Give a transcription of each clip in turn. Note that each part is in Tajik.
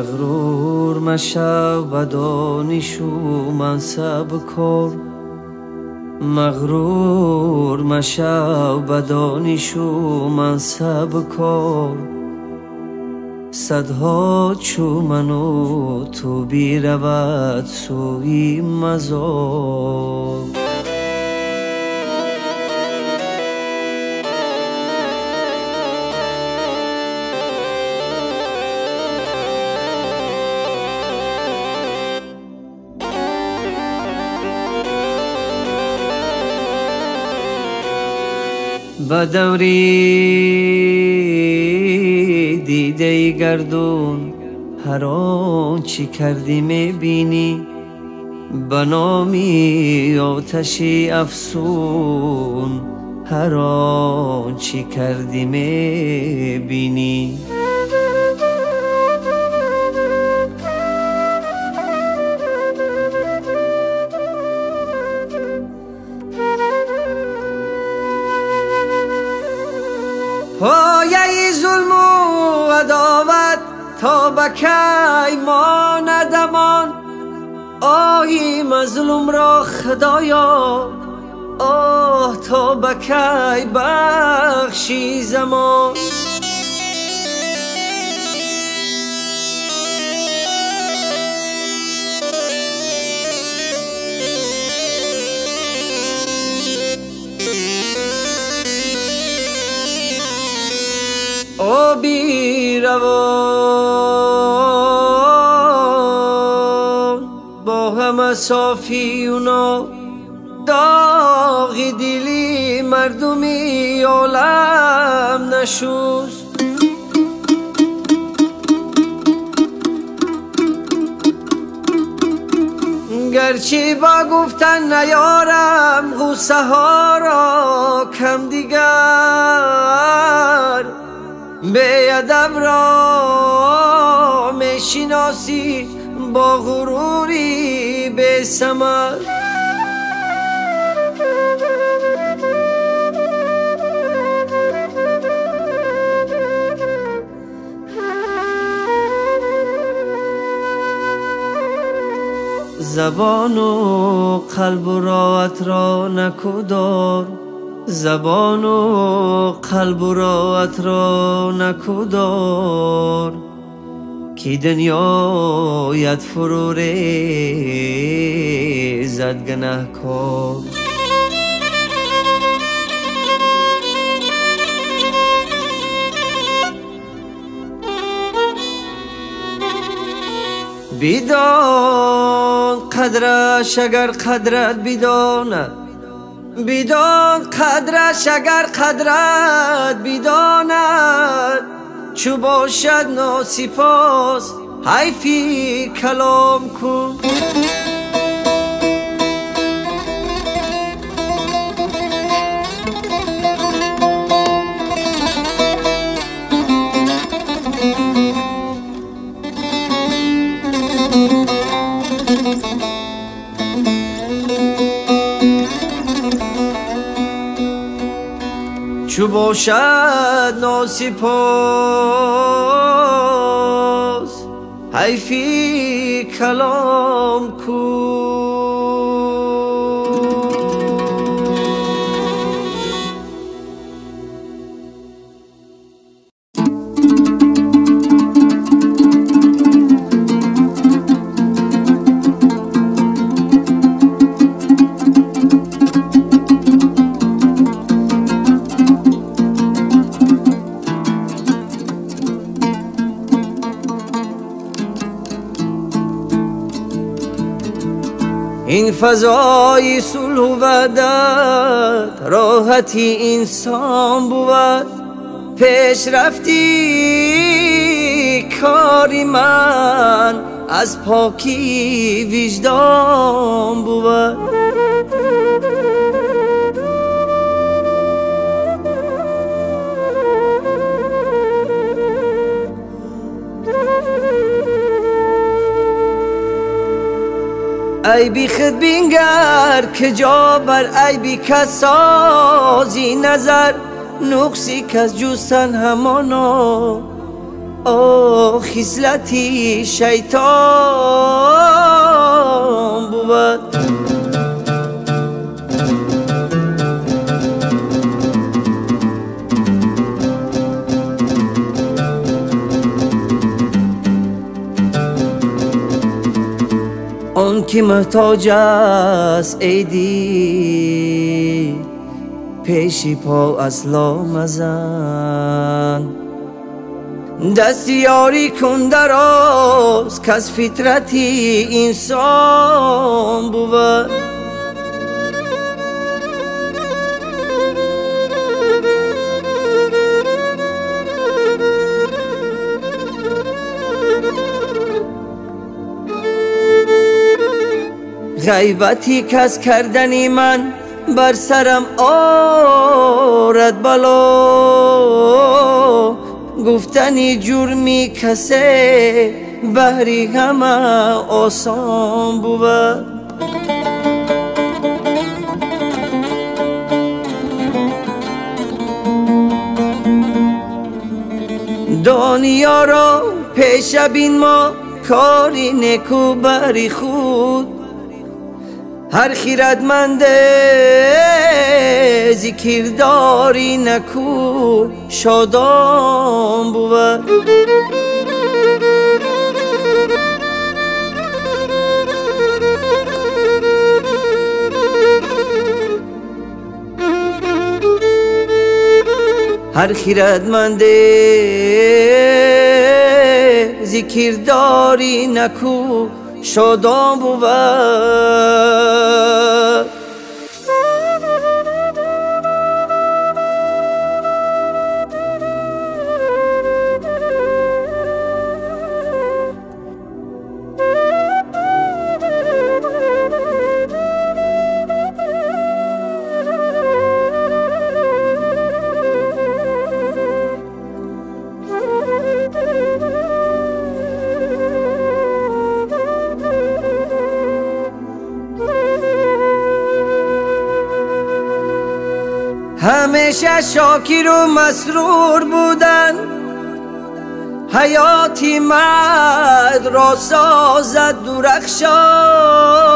Мағрур машав ба донишу мансаб кор, мағрур машав ба донишу мансаб кор. Садҳо чу ману ту биравад сӯи мазор. Ба даври дидаи гардун ҳар он чӣ кардӣ мебинӣ, ба номи оташи афсун ҳар он чӣ кардӣ мебинӣ. Пояи зулму адоват то ба кай монадамон, оҳи мазлумро худоё, оҳ то ба кай бахши замон. Оби равон бо ҳама софию доғи дили мардуми олам нашуст. Гарчи бо гуфтан наёрам ғуссаҳоро кам дигар, беадаб ро мешиносӣ бо ғурури бесамар. Забону қалбу роҳатро накудор, забону қалбу роҳатро накудор, ки дунёят фурӯ резад гунаҳкор. Бидон қадраш агар қадрат бидонад, бидон қадраш агар қадрат бидонад, чу бошад носипос ҳайфи калом кун. Чу бошад носипос ҳайфи калом кун. Ин фазои сулҳу ваҳдат роҳати инсон бувад, пешрафти кори ман аз покии виҷдон бувад. Айби худ бингар ки ҷо бар айби кас созӣ назар, нуқси кас ҷустан ҳамоно хислати шайтон буд. Он ки муҳтоҷ аст эй дил, пеши по асло мазан. Дасти ёрӣ кун дароз, каз фитрати инсон бувад. Ғайбати кас кардани ман бар сарам орад бало, гуфтани ҷурми касе баҳри ҳама осон бувад. Донёро пеша бин мо кори неку бари худ, ҳар хирадманде зикрдори наку шодон бувад. Ҳар хирадманде зикрдори наку шодон бувад. Ҳамеша шокиру масрур будан, ҳаёти мардро созад дурахшон.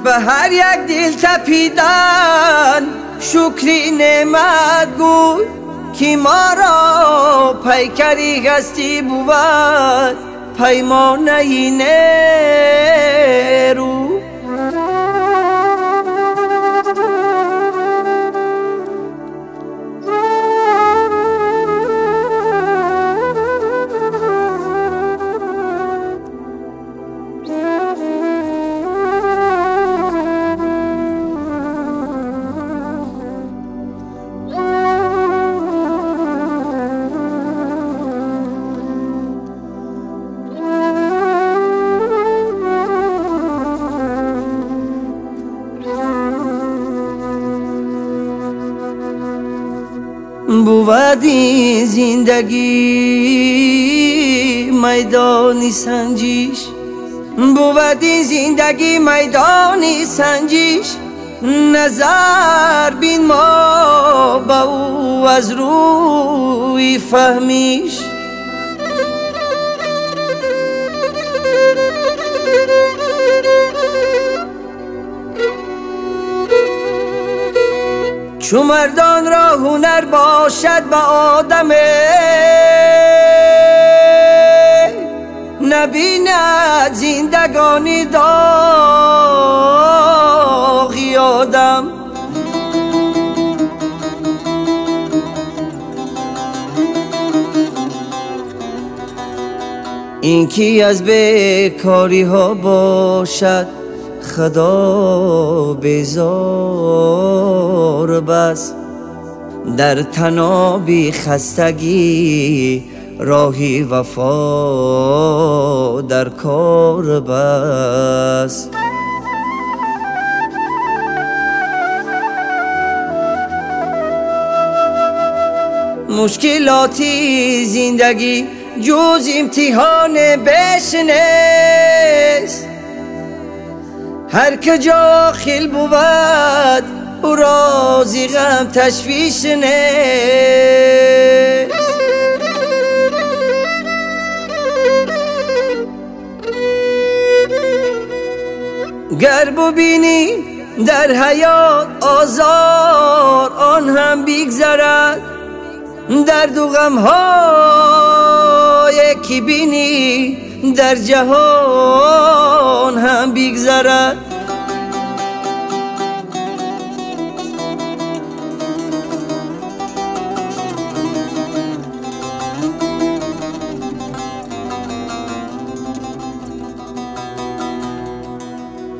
Ба ҳар як дил тапидан шукри неъмат гӯй, ки моро пайкари ҳастӣ бувад паймонаи нерӯ. Бувад ин зиндагӣ майдони санҷиш, бувад ин зиндагӣ майдони санҷиш. Назар бин мо ба ӯ аз рӯи фаҳмиш. Чу мардонро ҳунар бошад ба одаме, набинад зиндагони доғи одам. Ин ки аз бекориҳо бошад худо безор бас, дар таноби хастагӣ роҳи вафо дар кор бас. Мушкилоти зиндагӣ ҷуз имтиҳон беш нест, هر کجا خیل بود او را زی غم تشویش نیست. گر ببینی در حیات آزار آن هم بگذرد، درد و غم ها یکی بینی در جهان هم بگذرد.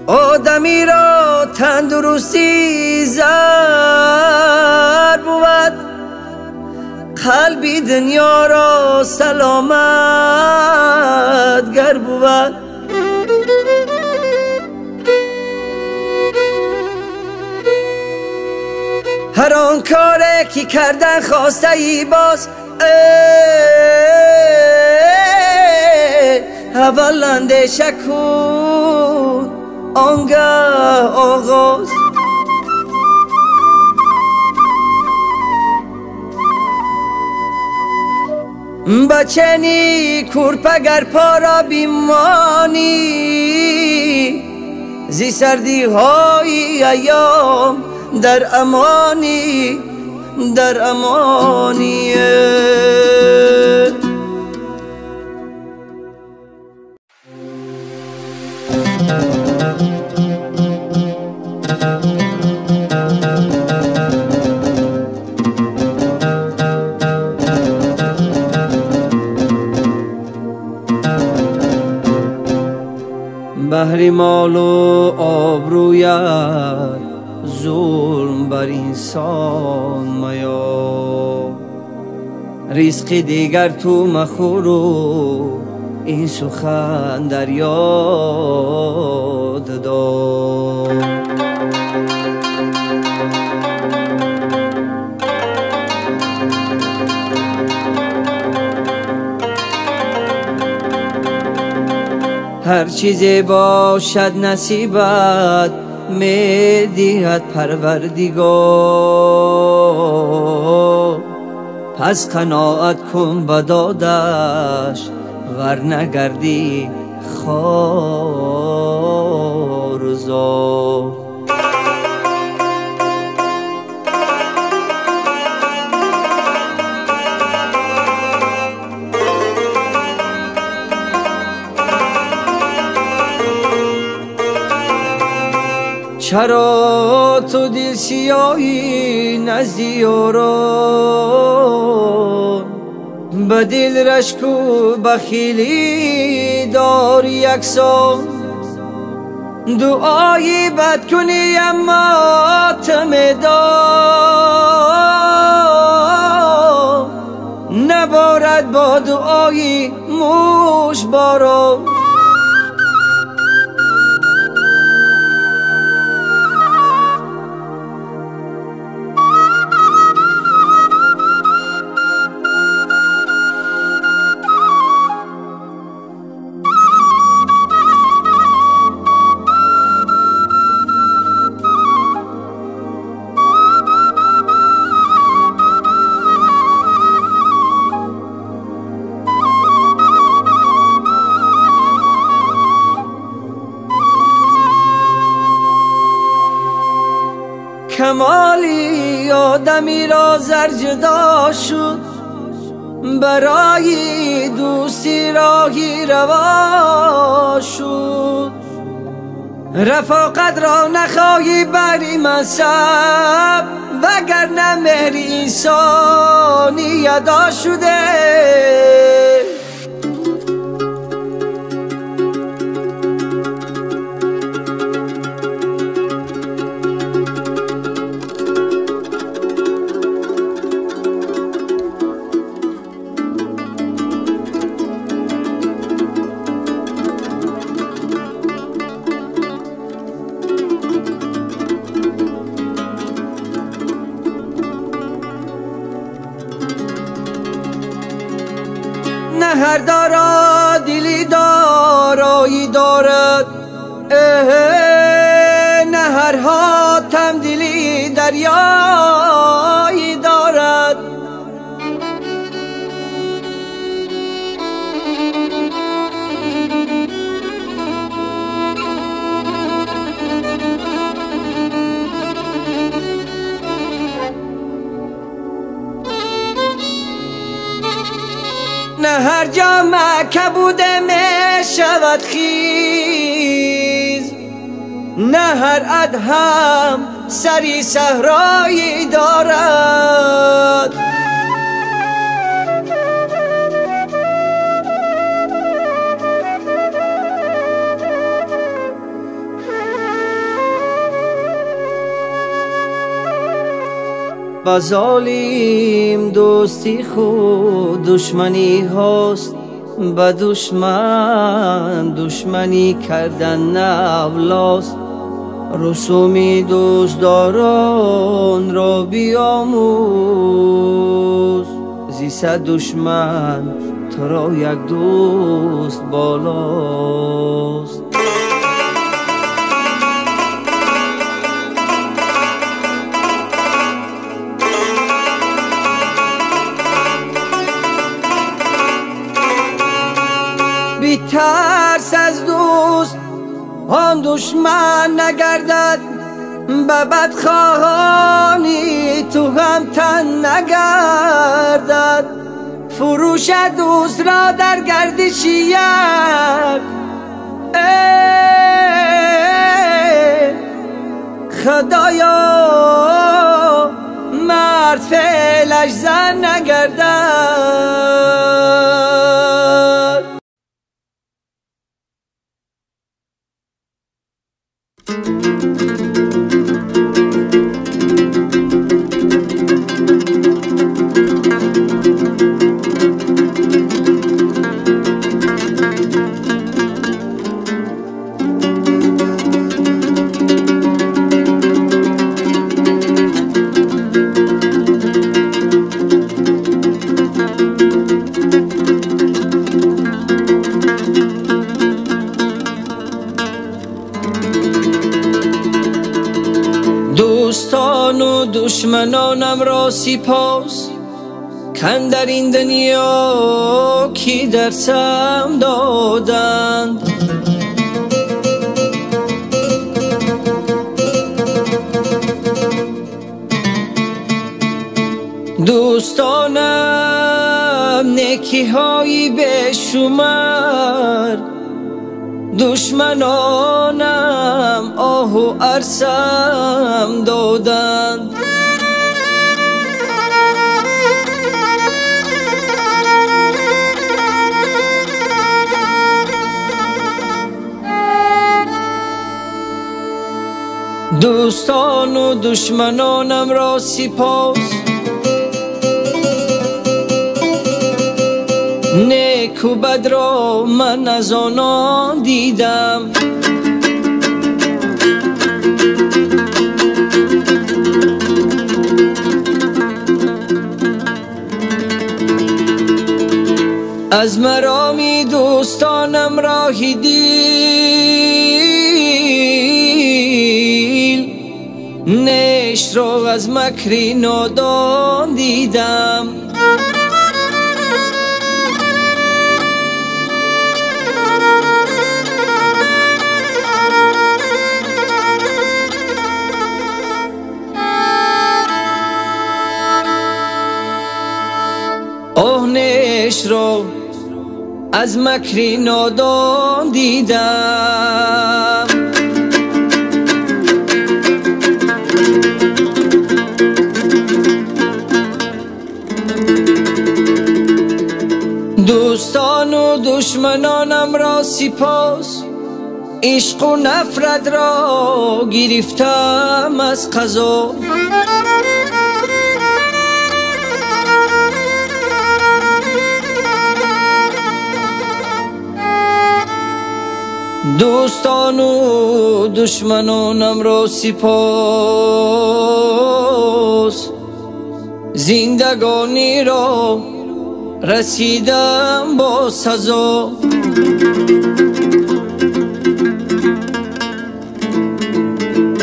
آدمی را تندرستی زر بود، قلبی دنیا را سلامت گر بود. هر آن کاری که کردن خواسته ای باز، اول اندیشه کن آنگه آغاز. بچنی کورپه گر پا را بیمانی، زی سردی های ایام در امانی، در امانی. بهر مال و آبرویت ظلم بر انسان میا، رزق دیگر تو مخور و این سخن در یاد دار. هر چیزی باشد نصیبت میدهد پروردگار، پس قناعت کن به دادش ور نگردی خوار و زار. چرا تو دل سیاهی نزد یاران، به دل رشک و بخیلی داری یکسان. دعایی بد کنی اما تمدار، نبارد با دعایی موش باران. کمالی آدمی را زر جدا شد، برای دوستی راهی روا شد. رفاقت را نخواهی بری منصب، وگرنه مهر انسانی ادا شده. دریایی دارد. نه هر جامه کبوده می شود خیز، نه هر ادهم سری صحرایی دارد. با ظالم دوستی خود دشمنی هاست، با دشمن دشمنی کردن اولاست. رسوم دوستداران را بیاموز، زیست دشمن تو را یک دوست بالاست. بی ترس از دوست آن دشمن نگردد، به بدخواهانی تو هم تن نگردد. فروش دوست را در گردش یک، خدایا مرد فعلش زن نگردد. دوستان و دشمنانم را سپاس، کن در این دنیا کی درسم دادند. دوستانم نیکی های بشمار، دشمنانم آه و ارسم دادند. دوستان و دشمنانم را سپاس، نیک و بد را من از آنان دیدم. از مرامی دوستانم راه دیل، نیش را از مکری نادان دیدم. آه نیش را از مکری نادان دیدم. دوستان و دشمنانم را سپاس، عشق و نفرت را گرفتم از قضا. دوستان و دشمنانم را سپاس، زندگانی را رسیدم با سزا.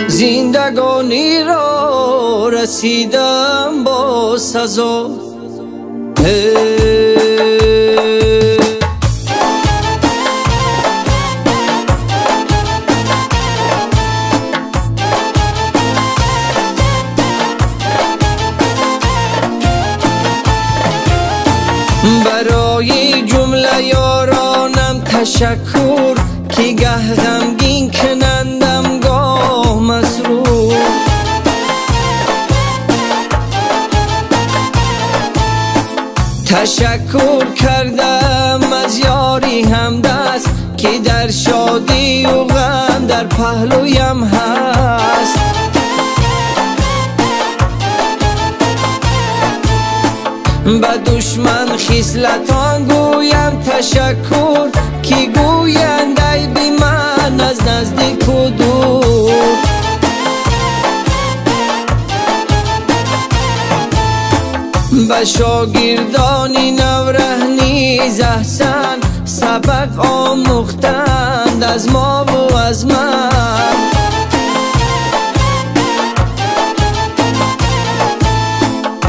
زندگانی را رسیدم با سزا. برای جمله یارانم تشکر که گه غمگین کنندم گاه مسرور. تشکر کردم از یاری همدست که در شادی و غم در پهلویم هست. به دشمن خصلتان گویم تشکر که گویند عیب من از نزدیک و دور. به شاگردان نوره نیز احسن سبق آموختند از ما و از من.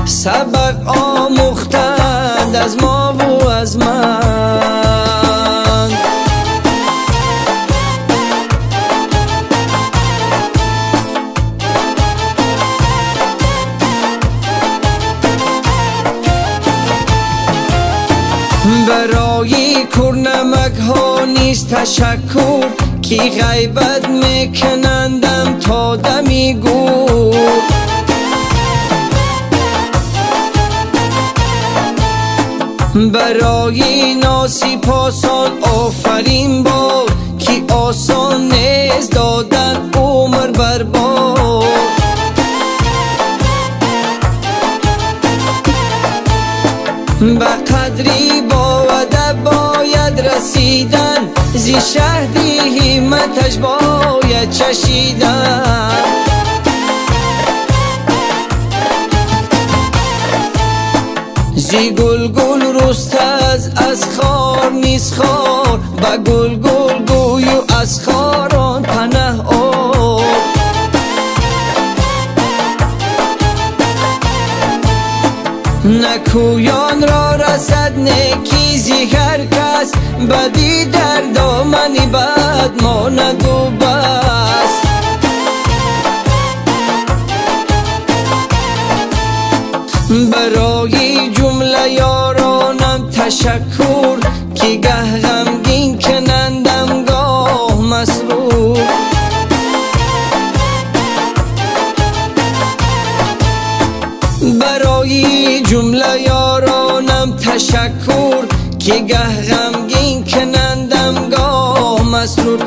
سبق آموختند از ما و از من. برای کرنمک ها نیز تشکر که غیبت میکنندم تا دمی گور. برای ناسپاسان آفرین باد که آسان نیست دادن عمر بر باد. به قدری با ادب باید رسیدن، زی شهدی همتش باید چشیدن. زی گل گل رست از خار نیز خار، به گل گل گوی و از خاران پناه آر. نکویان را رسد نیکی زی هر کس، بدی در دامن بد ماند و بس. برای جمله یارانم تشکر که گه غمگین کنندم گاه مسرور. برای جمله یارانم تشکر که گه غمگین کنندم گاه مسرور.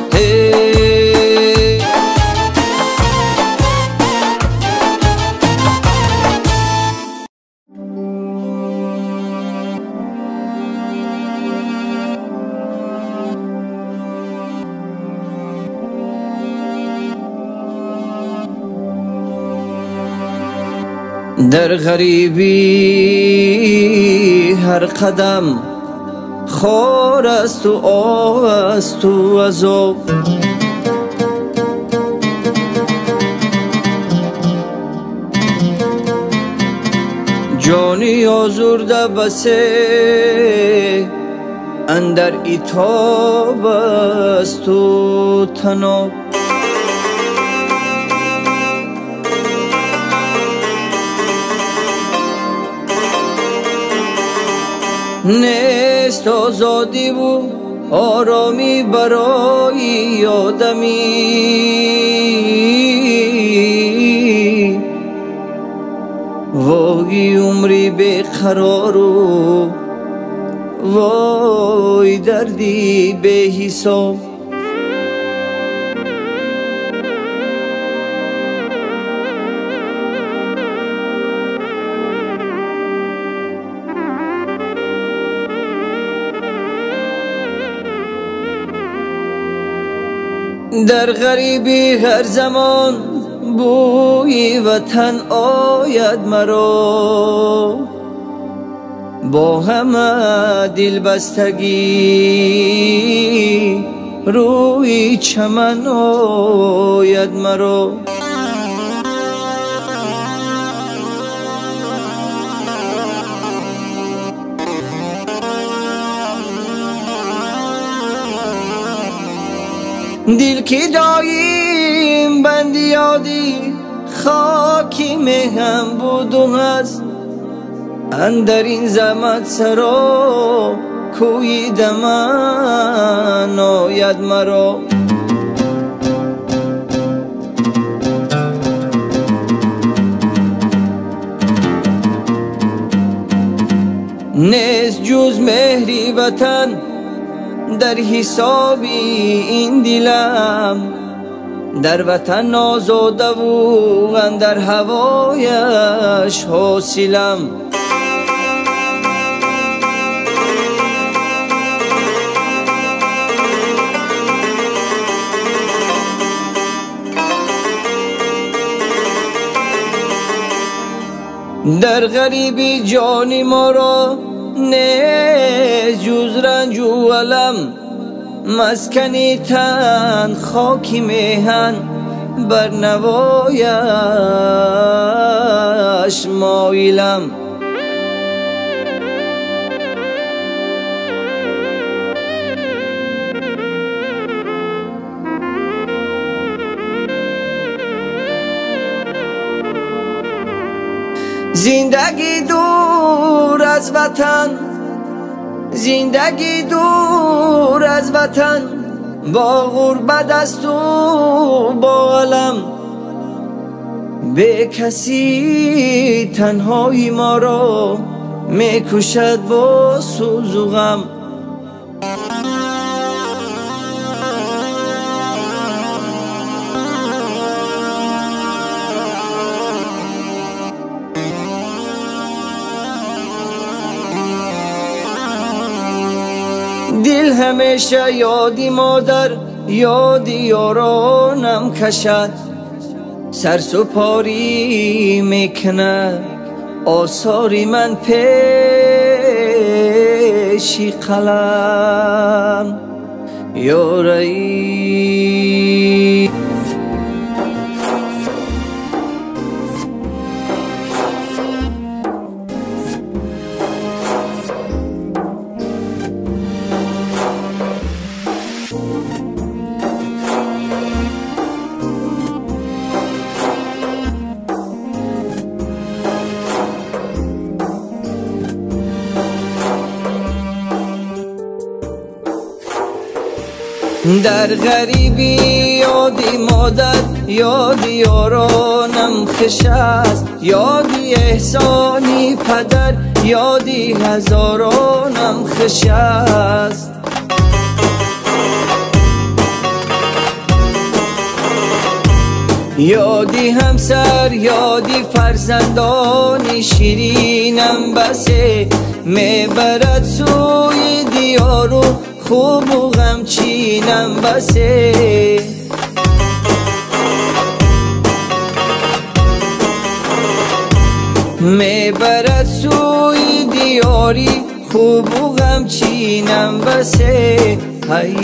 در غریبی هر قدم خار است و آه است و عذاب. جانی آزرده بسه اندر عتاب است و طناب. نیست آزادی و آرامی برای آدمی، وای عمری بیقرار و وای دردی بی حساب. در غریبی هر زمان بوی وطن آید مرا، با همه دلبستگی روی چمن آید مرا. Дил ки доим банди ёди хоки меҳан буду ҳаст, андар ин замат саро кӯи даман ояд маро. Нест ҷуз меҳри ватан дар ҳисоби ин дилам, дар ватан озодаву андар ҳавояш ҳосилам. Дар ғариби ҷони моро нест ҷуз ранҷу алам, маскани тан хоки меҳан бар навояш моилам. Зиндагӣ дур аз ватан, зиндагӣ дур аз ватан, бо ғурбат асту бо алам. Бекасӣ танҳои моро мекушад бо сӯзу ғам. Дил ҳамеша ёди модар, ёди ёронам кашад, сарсупорӣ мекунад осори ман пеши қалам. Ёраи дар ғарибӣ ёди модар, ёди ёронам хуш аст, ёди эҳсони падар, ёди ҳазоронам хуш аст. Ёди ҳамсар, ёди фарзандони ширинам басе, мебарад сӯи диёру хубу ғамчинам басе. Мебарад сӯи диёри хубу ғамчинам басе. Ҳай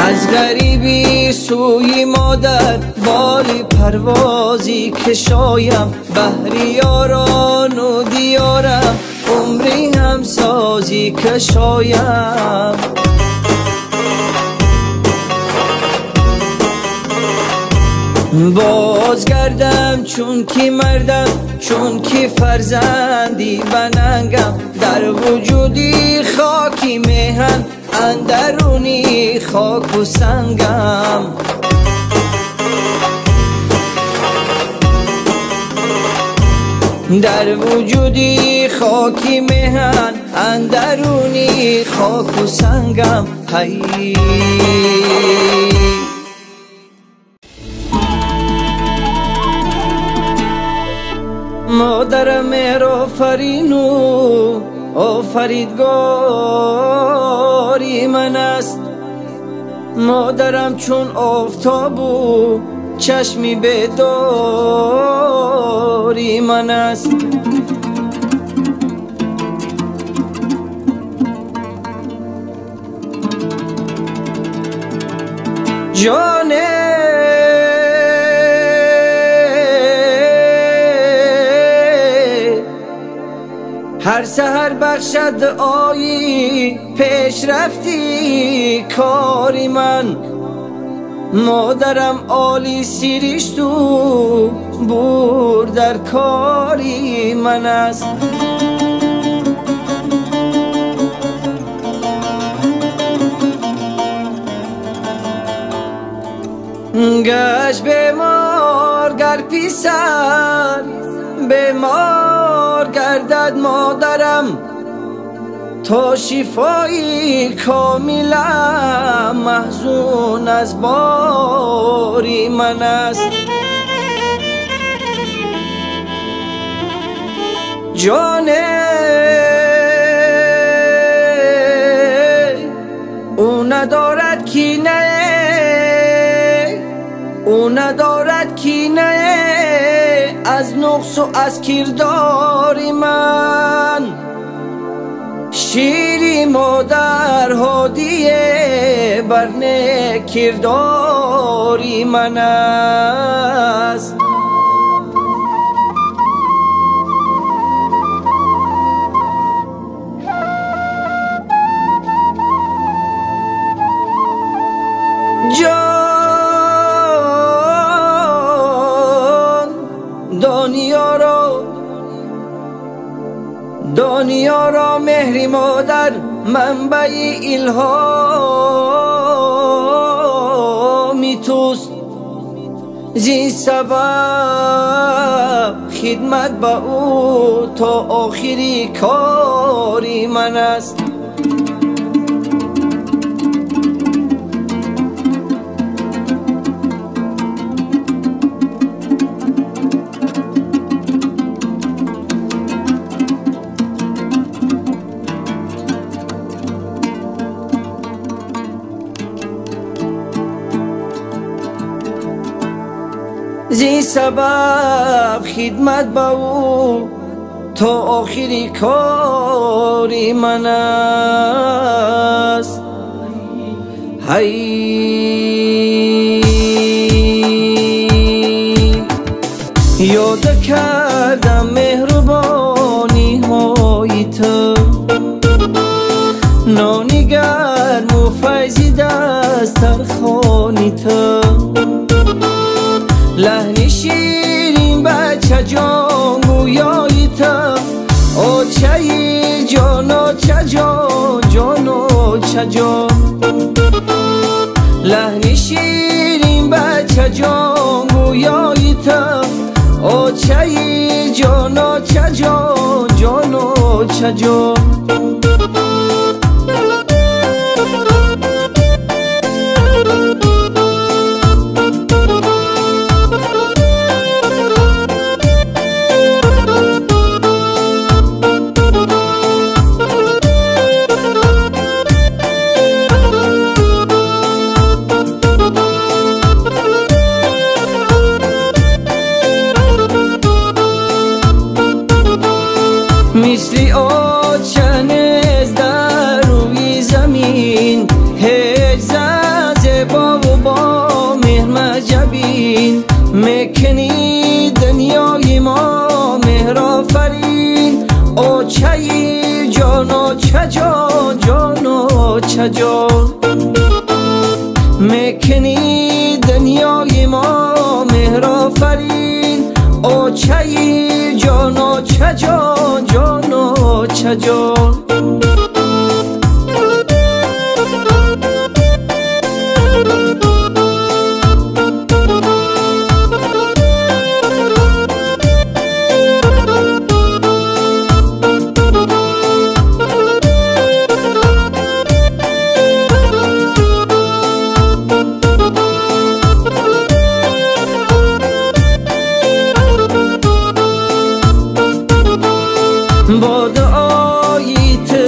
аз ғарибӣ сӯи модар боли парвозӣ кашоям, баҳри ёрону диёрам умри ҳамсозӣ кашоям. Бозгардам чунки мардам, чунки фарзанди банангам, дар вуҷуди хоки меҳан андаруни хоку сангам. Дар вуҷуди хоки меҳан андаруни хоку сангам. Ҳай модарам меҳрофарину офаридгори ман аст, Модарам чун офтобу чашми бедори ман аст. Ҷоне ҳар саҳар бахшад ои пешрафти кори ман. Модарам оли сиришту бур дар кори ман аст. Гашт бемор гар писар бемор гардад модарам, то шифои комила маҳзун аз бори ман аст. Ҷоне ӯ надорад кинае, ӯ надорад кинае аз нуқсу аз кирдори ман. Шири модар ҳодие бар некирдори ман аст. Ҷон донёро меҳри модар манбаи илҳоми туст. Зин сабаб хидмат ба ӯ то охири кори ман аст. Зин сабаб хидмат ба ӯ то охири кори ман аст. Ҳай ёд кардам меҳрубониҳои ту, нони гарму файзи дастархони ту, лаҳни ширин бачаҷон гӯёи ту, очаи ҷон очаҷон ҷон очаҷон, лаҳни ширин бачаҷон гӯёи ту, очаи ҷон очаҷон ҷон очаҷон. Мисли оча нест дар рӯи замин ҳеҷ зан зебову бо меҳр маҷабин. Мекунӣ дунёи мо меҳрофарин, очаи ҷон очаҷон ҷон очаҷон. Мекунӣ дунёи мо меҳрофарин, очаи ҷон очаҷон ҷон очаҷон. Бо дуои ту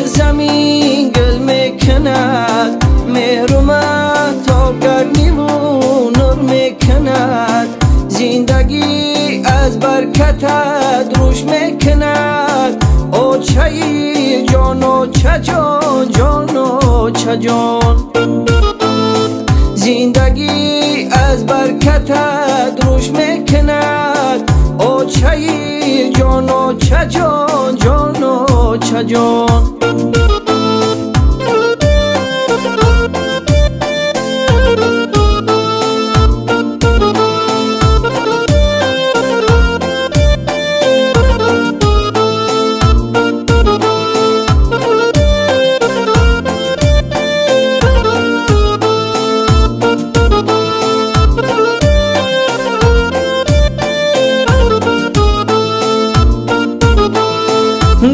мекунад, зиндагӣ аз баркатат рӯш мекунад. Очаи ҷон, оча ҷон, ҷон, оча ҷон, зиндагӣ аз баркатат рӯш мекунад. Очаи ҷон, оча ҷон, ҷон, оча ҷон.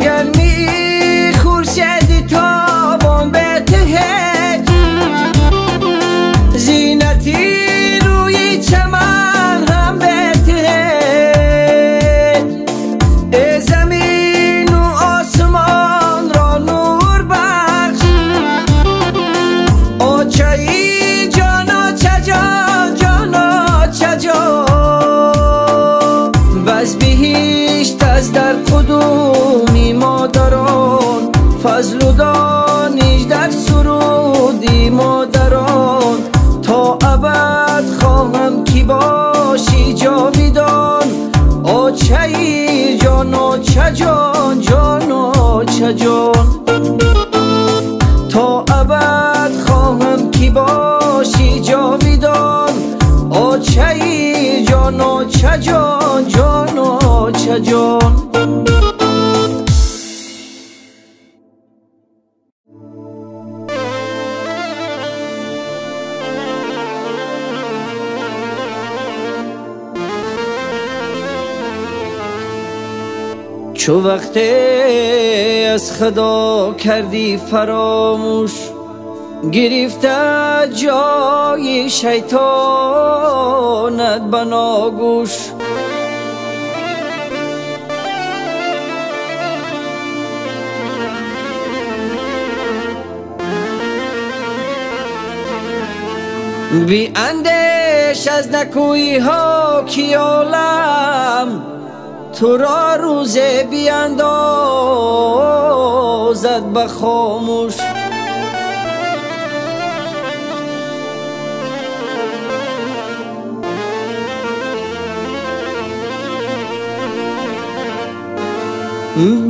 گرمی خورشید تابان به تهج، زینتی روی چمن هم به تهج. ای زمین و آسمان را نور بخش، آچه‌ای جان، آچه جان، جان، آچه جان. بس بهشت از در قدومی مادران، فضل و دانش در سرودی مادران. تا ابد خواهم که باشی جاویدان، آچه‌ای جان، آچه جان، جان، آچه جان. تا ابد خواهم که باشی جاویدان، آچه‌ای جان، آچه جان، جان، آچه جان. چو وقت از خدا کردی فراموش، گرفته جای شیطانت بناگوش. بی اندیش از نکویی ها کی عالم، تو را روز بیاندازد به خاموش.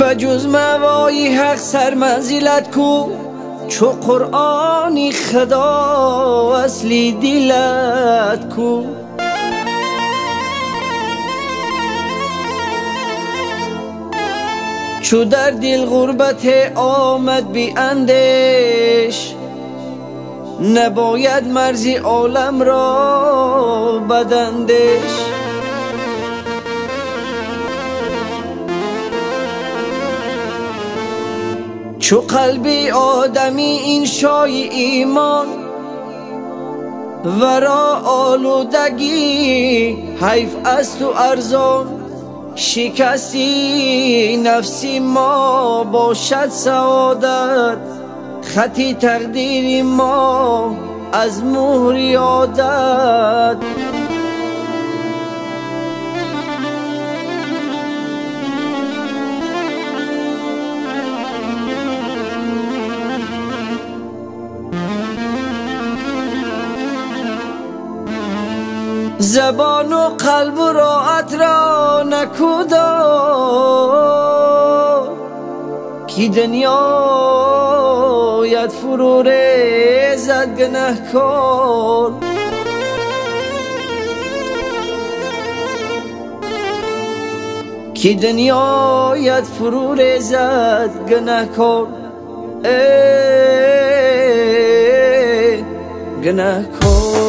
بجز موای حق سر منزلت کو، چو قرآنی خدا اصلی دلت کو. چو در دل غربت آمد بی اندیش، نباید مرزی عالم را بداندیش. چو قلبی آدمی این شای ایمان، ورا آلودگی حیف است و ارزان. شکستی نفسی ما باشد سعادت، خطی تقدیر ما از مهر عادت. زبان و قلب و راحت را نکودا، کی دنیایت فرو ریزد گنهکار. کی دنیایت فرو ریزد گنهکار، ای گنهکار.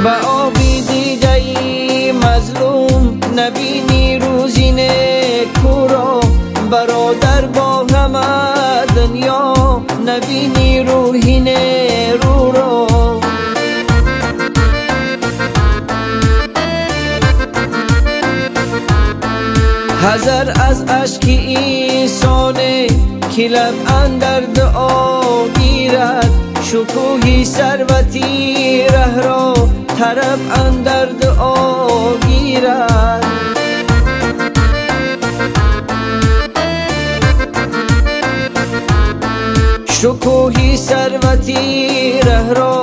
به آبی دیده ای مظلوم نبینی روزی نیکو را، برادر با همه دنیا نبینی روحی نیرو را. ҳазар аз ашки инсоне ки лаб андар дуо гирад шукӯҳи сарвати раҳро тараб андар дуо гирад шукӯҳи сарвати раҳро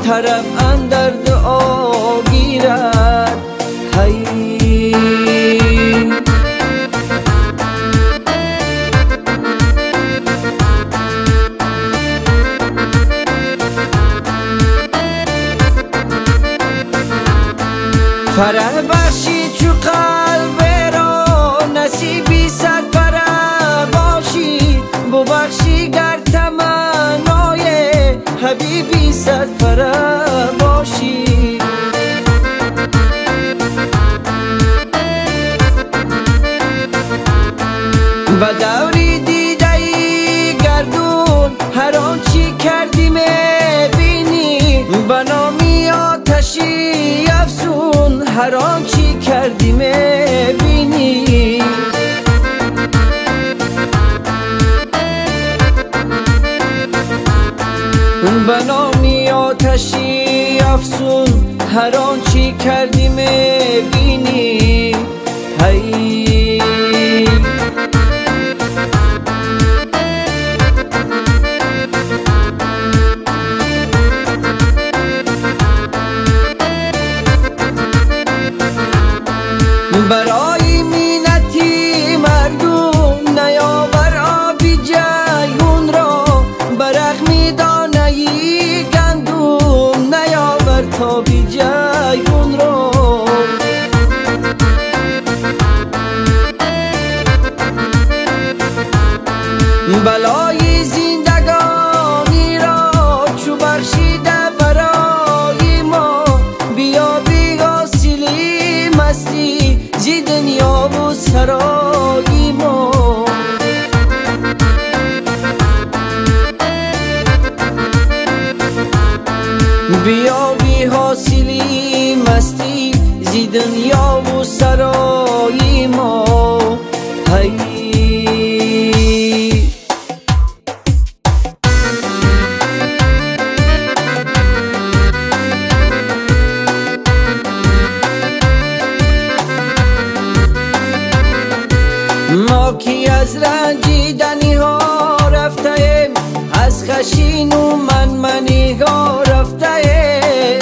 тараб андар дуо гирад ҳай фараҳ бахши чу қалберо насиби садфараҳ бошӣ бубахшӣ гар таманное ҳабиби садфараҳ бошӣ ба даври дидаи гардун ҳар он чӣ кардӣ мебинӣ ба номи оташи афсун ҳар он чӣ кардӣ мебинӣ ба номи оташи афсун ҳар он чӣ кардӣ мебинӣ ҳай барои миннати мардум наёвар оби ҷайҳунро ба рағми донаи гандум наёвар тоби ҷайҳунро балои зиндагониро чу бахшида барои мо биёби ҳосили мастӣ зи дунёву сарои мо биёби ҳосили мастӣ зи дунёву сарои мо ҳай мо ки аз ранҷиданиҳо рафтаем аз хашину манманиҳо рафтаем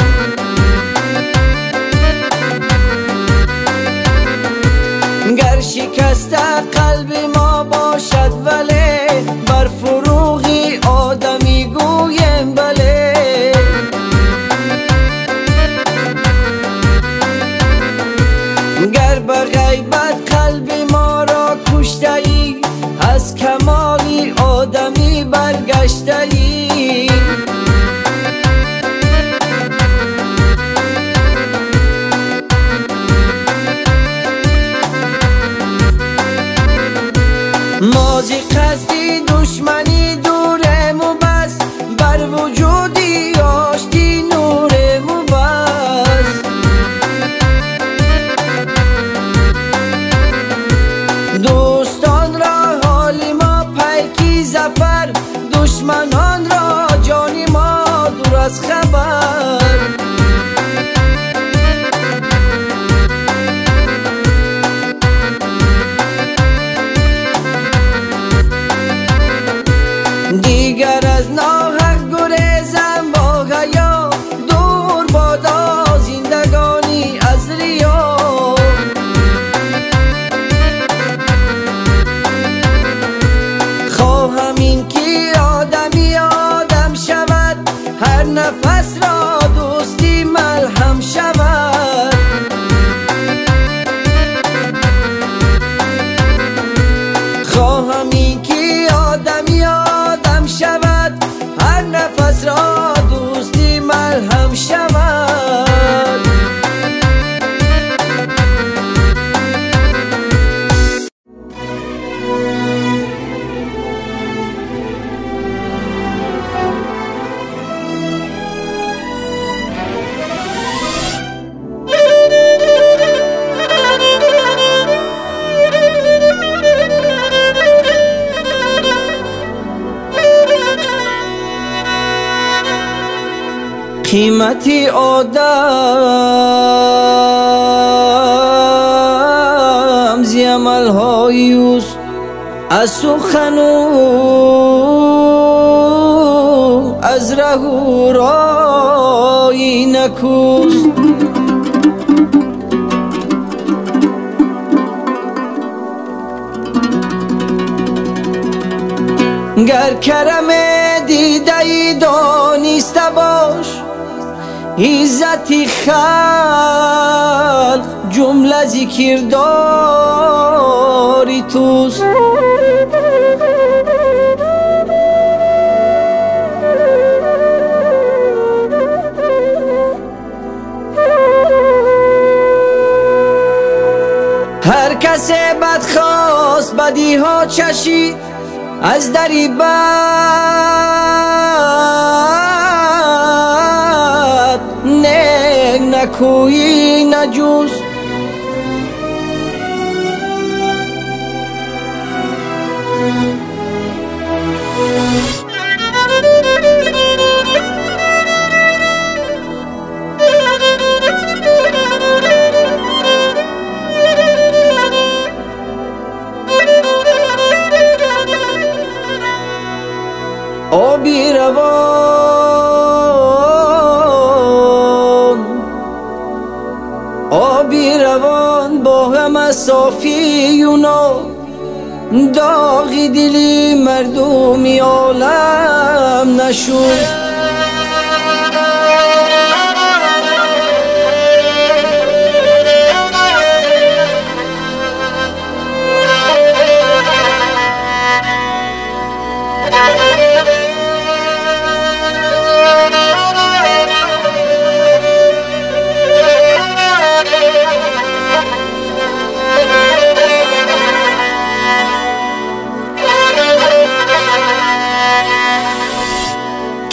гар шикаста қалби мо бошад вале бар фурӯғи одамӣ гӯем бале гар ба ғайбат қалби моро куштаӣ аз камоли одамӣ баргаштаӣ мо зи қасди душманӣ дурему бас бар вуҷуди оштӣ нурему бас дӯстонро ҳоли мо пайки зафар душманон Қимати одам зи амалҳои ӯст, аз сухану аз раҳу рои накӯст. Гар караме дидаи дониста бош, иззати халқ ҷумла зикрдори туст. Ҳар касе бадхост бадиҳо чашид, аз дари бад нек накӯӣ наҷуст. Оби равон, оби равон бо ҳама софию ноб, доғи дили мардуми олам нашуд.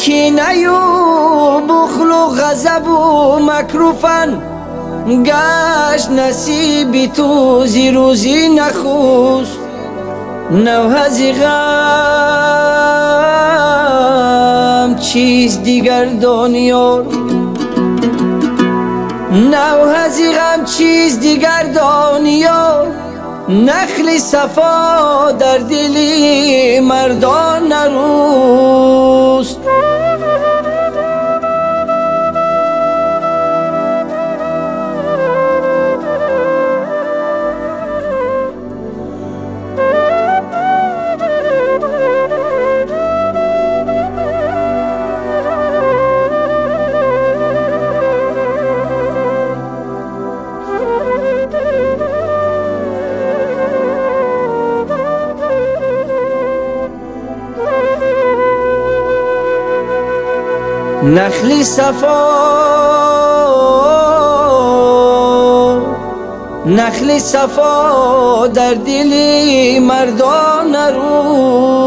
Кинаю бухлу ғазабу макруфан гашт насиби ту зи рӯзи нахуст. Навҳази ғам чиз дигар дониёр, навҳази ғам чиз дигар дониёр, нахли сафо дар дили мардон наруст. Нахли сафо, нахли сафо дар дили мардон наруст.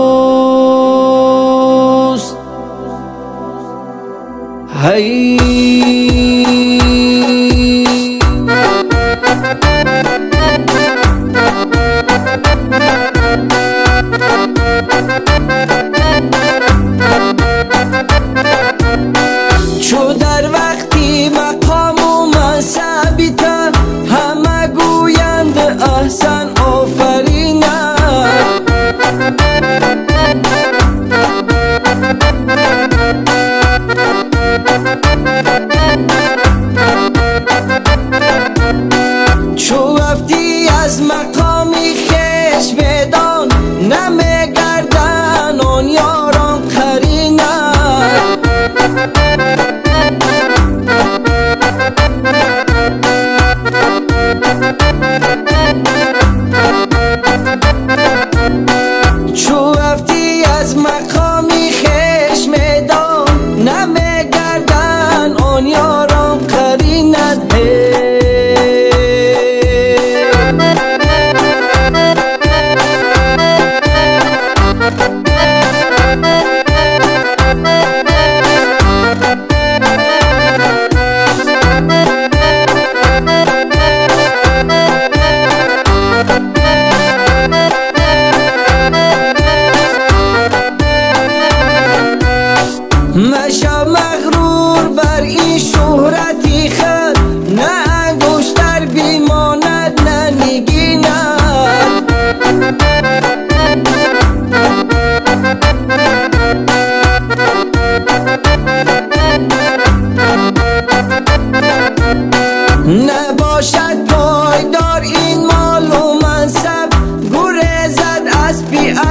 Ҳай чу дар вақти мақому мансабита ҳама гӯянд аҳсан офарина. Чу рафтӣ аз мақоми хеш бедон, намегарданд он ёрон қарина. Чу рафтӣ аз мақоми хеш медон, намегарданд он ёрон қаринат.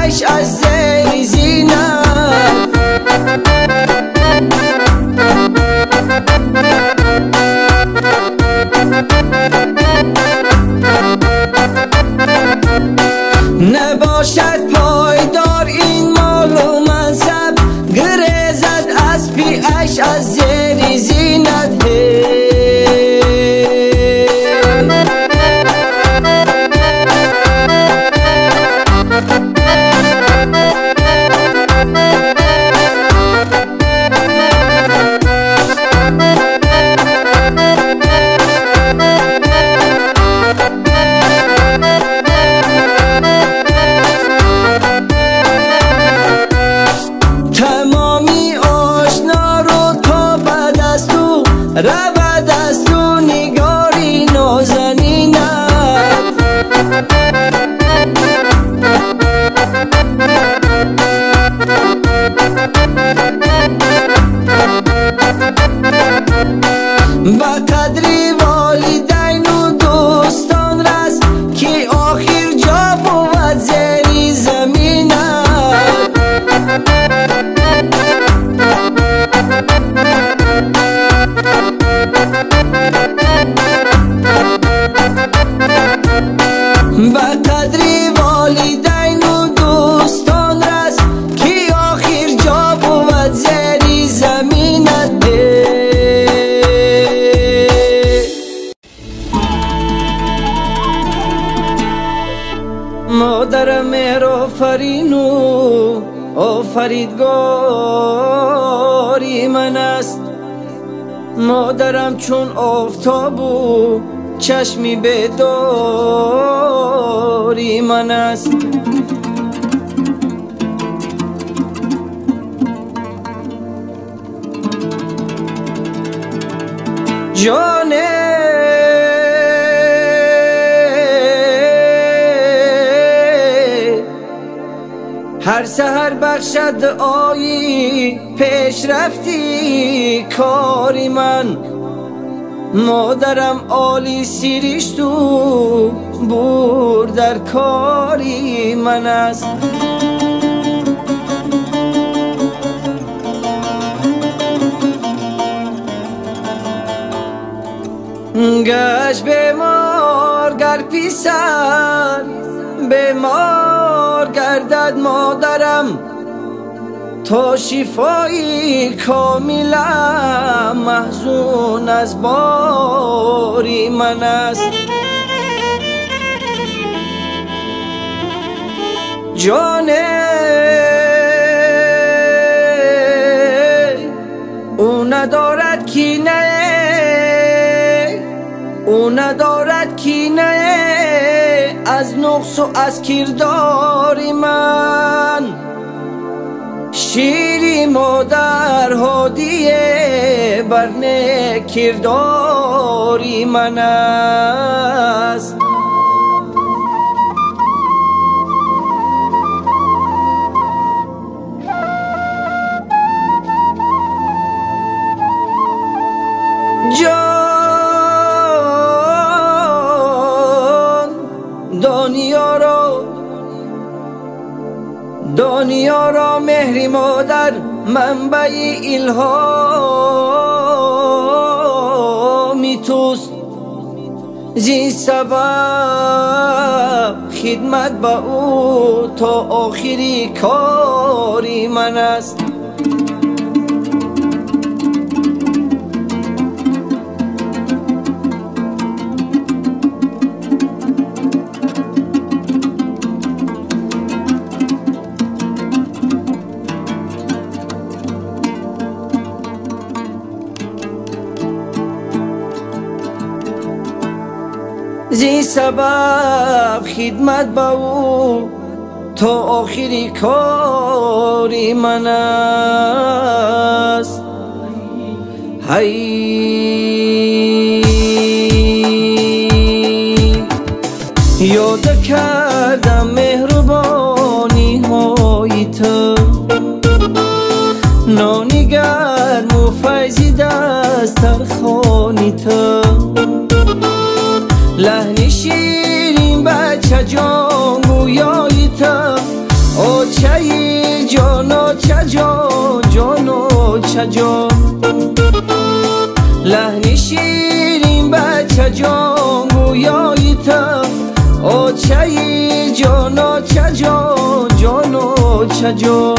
айш аз зери зинат. Набошад пойдор ин молу мансаб, гурезад аспи айш аз зери зинат. Рабад аз ту нигори нозанинат. Ба қадри волидайну дӯстон рас, ки охир ҷо бувад зери заминат. Ба қадри волидайну дӯстон рас, ки охир ҷо бувад зери заминат. Модарам меҳрофарину офаридгори ман аст. Модарам чун офтобу чашми бедори ман аст. Ҷоне ҳар саҳар бахшад дуои пешрафти кори ман. Модарам оли сиришту бур дар кори ман аст. Гашт бемор гар писар бемор гардад модарам, то шифои комила маҳзун аз бори ман аст. Ҷоне ӯ надорад кинае, ӯ надорад кинае аз нуқсу аз кирдори ман. Шири модар ҳодие бар некирдори ман аст. Ҷон донёро меҳри модар манбаи илҳоми туст. Зин сабаб хидмат ба ӯ то охири кори ман аст. Зин сабаб хидмат ба ӯ то охири кори ман аст. Ҳай ёд кардам меҳрубониҳои ту, нони гарму файзи дастархони ту, лаҳни ширин бачаҷон гӯёи ту. Очаи ҷон, оча ҷон, ҷон, оча ҷон. Лаҳни ширин бача ҷон гӯёи ту. Очаи ҷон, оча ҷон, ҷон, оча ҷон.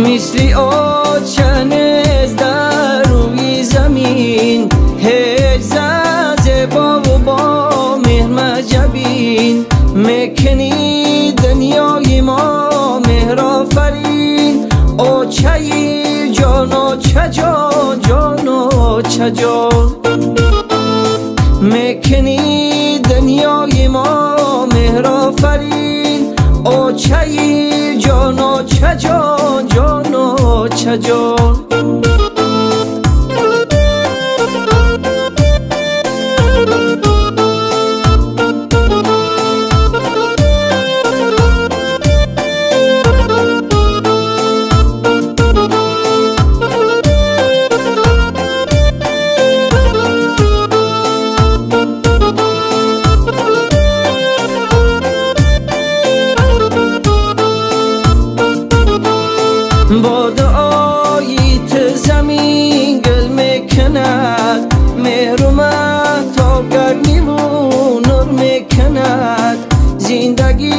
Мисли оча нест дар рӯи замин, ҳеҷ зан зебову бо меҳр маҷабин. Мекунӣ дунёи мо меҳрофарин. Очаи ҷон, оча ҷон, ҷон, оча ҷон. Мекунӣ дунёи мо меҳрофарин. Очаи ҷон, оча ҷон, ҷон, оча ҷон. Бо дуои ту замин гул мекунад, меҳру маҳтоб гармиву нур мекунад. Зиндагӣ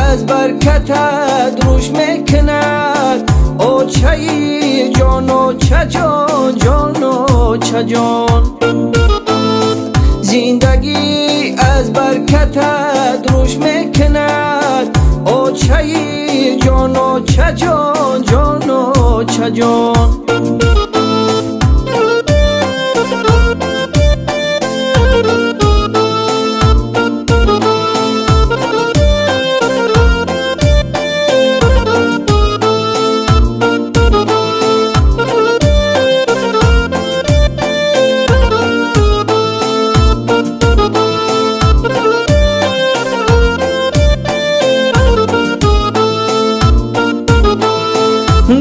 аз баркатат рушд мекунад. Очаи ҷон, оча ҷон, ҷон, оча ҷон. Зиндагӣ аз баркатат рушд мекунад. Очаи ҷон, оча ҷон, ҷон, оча ҷон.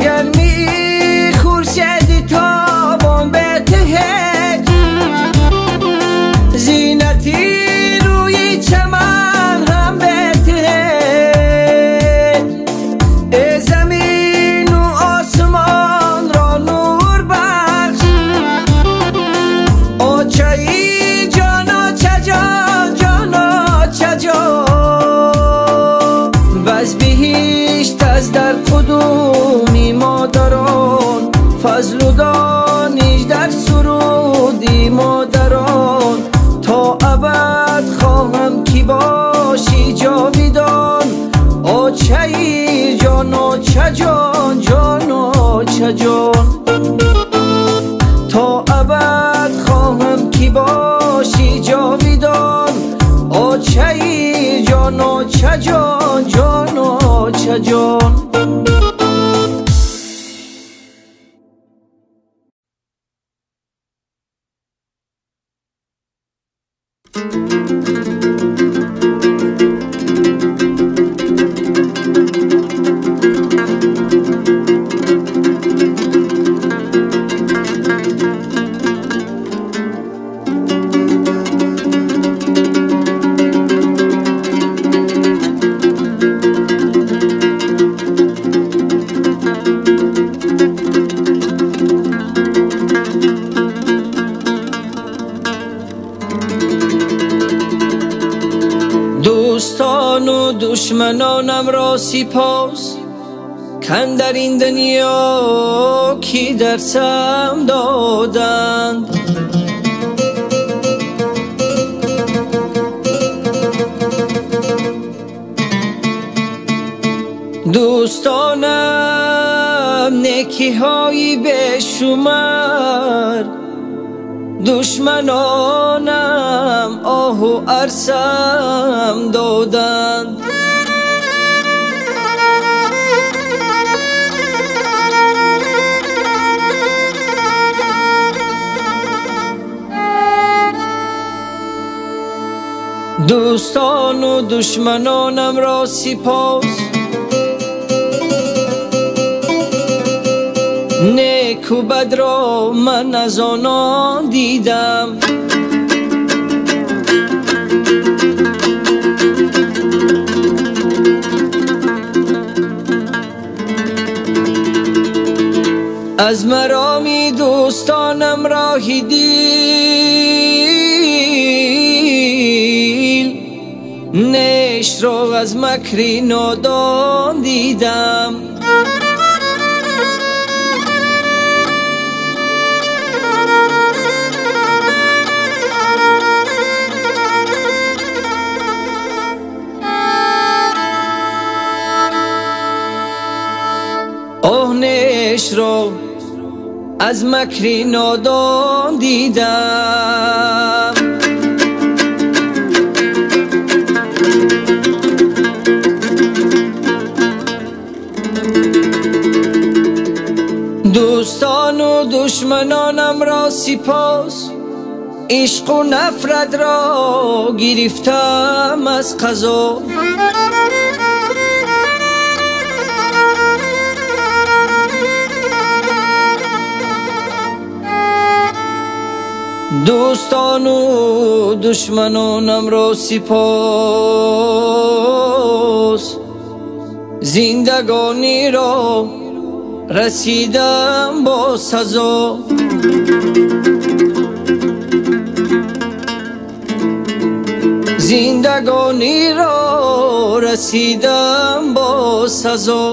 Гарми хуршеди тобон бе ту ҳеҷ, зинати рӯи чаман ҳам бе ту ҳеҷ. Э замину осмонро нур бахш. Очаи ҷон, оча ҷон, ҷон, оча ҷон. Бас биҳишт аст дар қудуми модарон, фазлу дониш дар суруди модарон. То абад хоҳам ки бошӣ ҷовидон. Очаи ҷон, оча ҷон, ҷон, оча ҷон. То абад хоҳам ки бошӣ ҷовидон. Очаи ҷон, оча ҷон, ҷон, оча ҷон. Дӯстону душманонам ро сипос, кан дар ин дунё ки дарсам доданд. Дӯстонам некиҳои бешумар, душманонам оҳу арсам доданд. Дӯстону душманонамро сипос, неку бадро ман аз онон дидам. Аз мароми дӯстонам роҳи дил, нешро аз макри нодон дидам. Оҳ, нешро аз макри нодон дидам. Дӯстону душманонамро сипос, ишқу нафратро гирифтам аз қазо. Дӯстону душманонамро сипос, зиндагониро расидам бо сазо. Зиндагониро расидам бо сазо.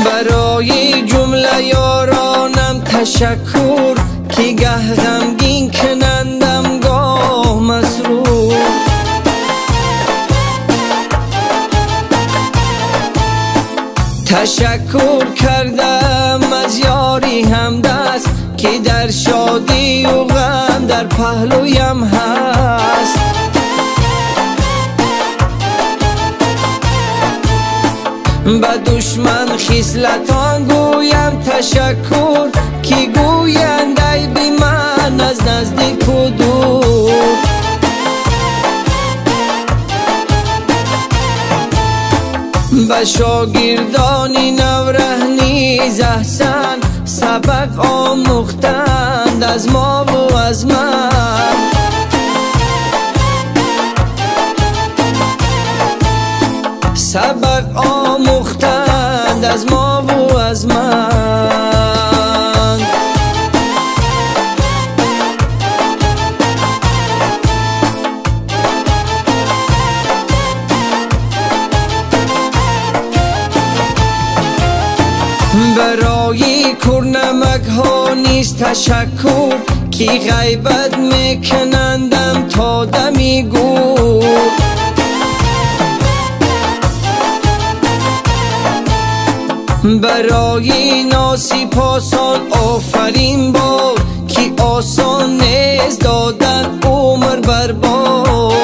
Барои ҷумла ёронам ташаккур, ки гаҳ ғамгин кунандам гоҳ масрур. Ташаккур кардам аз ёри ҳамдаст, ки дар шодию ғам дар паҳлӯям ҳаст. Ба душман хислатон гӯям ташаккур, ки гӯянд айби ман аз наздику дур. Ба шогирдони навраҳ низ аҳсан, сабақ омӯхтанд аз мову аз ман. Сабақ омӯхтанд аз мову аз ман. Барои курнамакҳо низ ташаккур, ки ғайбат мекунандам то дами гур. Барои носипосон офарин бод, ки осон нест додан умр бар бод.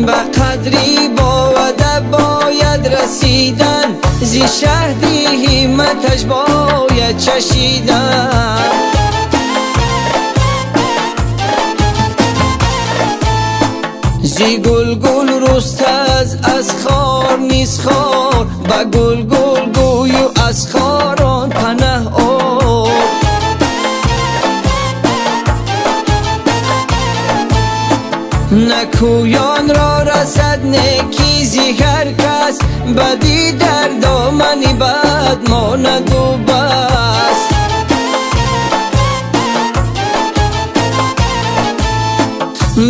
Ба қадри боадаб бояд расидан, зи шаҳди ҳимматаш бояд чашидан. Зи гулгул руста аз хор низ хор, ба гулгул гӯю аз хорон панаҳ ор. Накӯёнро расад некӣ зи ҳар кас, бадӣ дар домани бад монаду бас.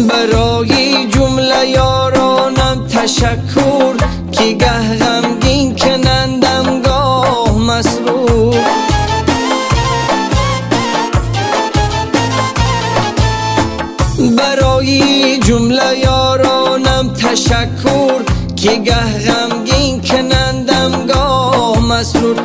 Барои ҷумла ёронам ташаккур, ки гаҳ ғамгин кунандам гоҳ масрур. Барои ҷумла ёронам ташаккур, ки гаҳ ғамгин кунандам гоҳ масрур.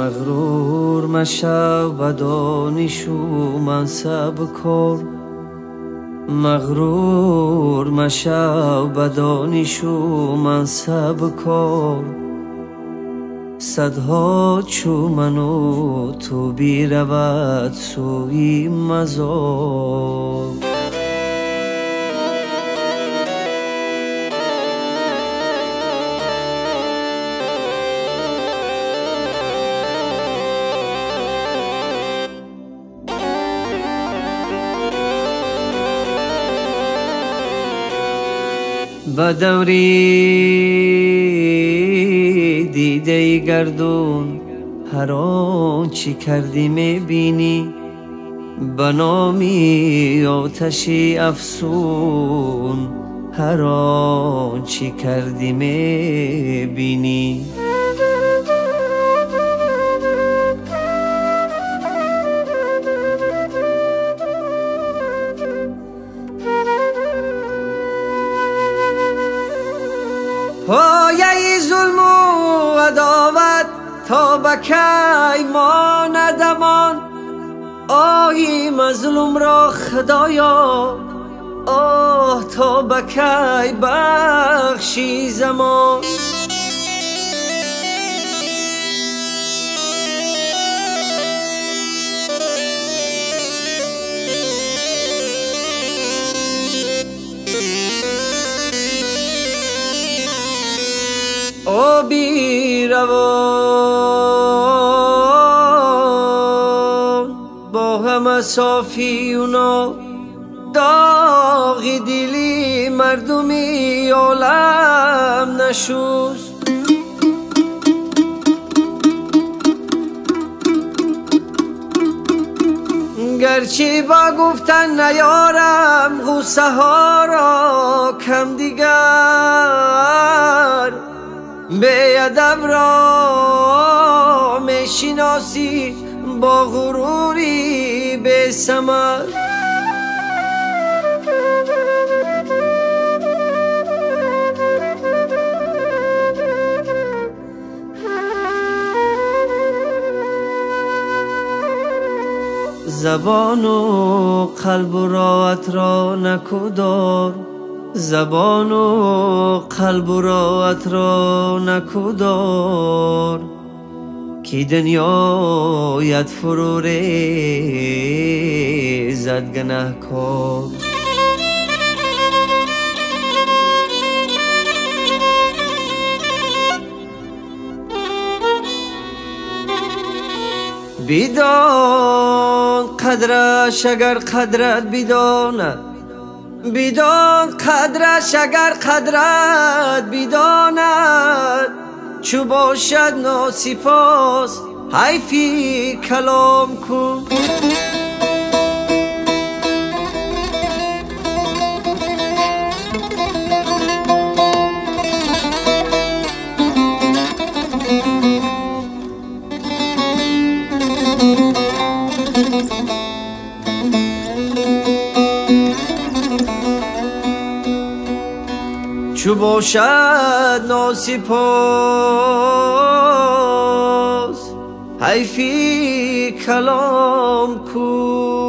Мағрур машав ба донишу мансаб кор, мағрур машав ба донишу мансаб кор. Садҳо чу ману ту биравад сӯи мазор. Ба даври дидаи гардун ҳар он чӣ кардӣ мебинӣ, ба номи оташи афсун ҳар он чӣ кардӣ мебинӣ. Пояи зулму адоват то ба кай монадамон, оҳи мазлумро худоё, оҳ то ба кай бахши замон. Оби равон бо ҳама софию доғи дили мардуми олам нашуст. Гарчи бо гуфтан наёрам ғуссаҳоро кам дигар, беадаб ро мешиносӣ бо ғурури бесамар. Забону қалбу роҳатро накудор, забону қалбу роҳатро накудор, ки дунёят фурӯ резад гунаҳкор. Бидон қадраш агар қадрат бидонад, бидон қадраш агар қадрат бидонад, чу бошад носипос ҳайфи калом кун. Чу бошад носипос ҳайфи калом кун.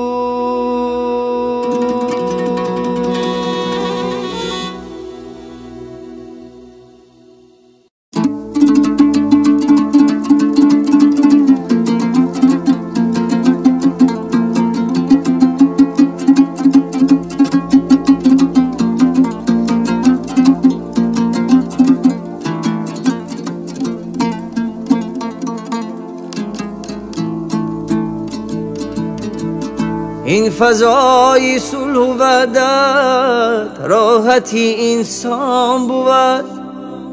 Ин фазои сулҳу ваҳдат роҳати инсон бувад,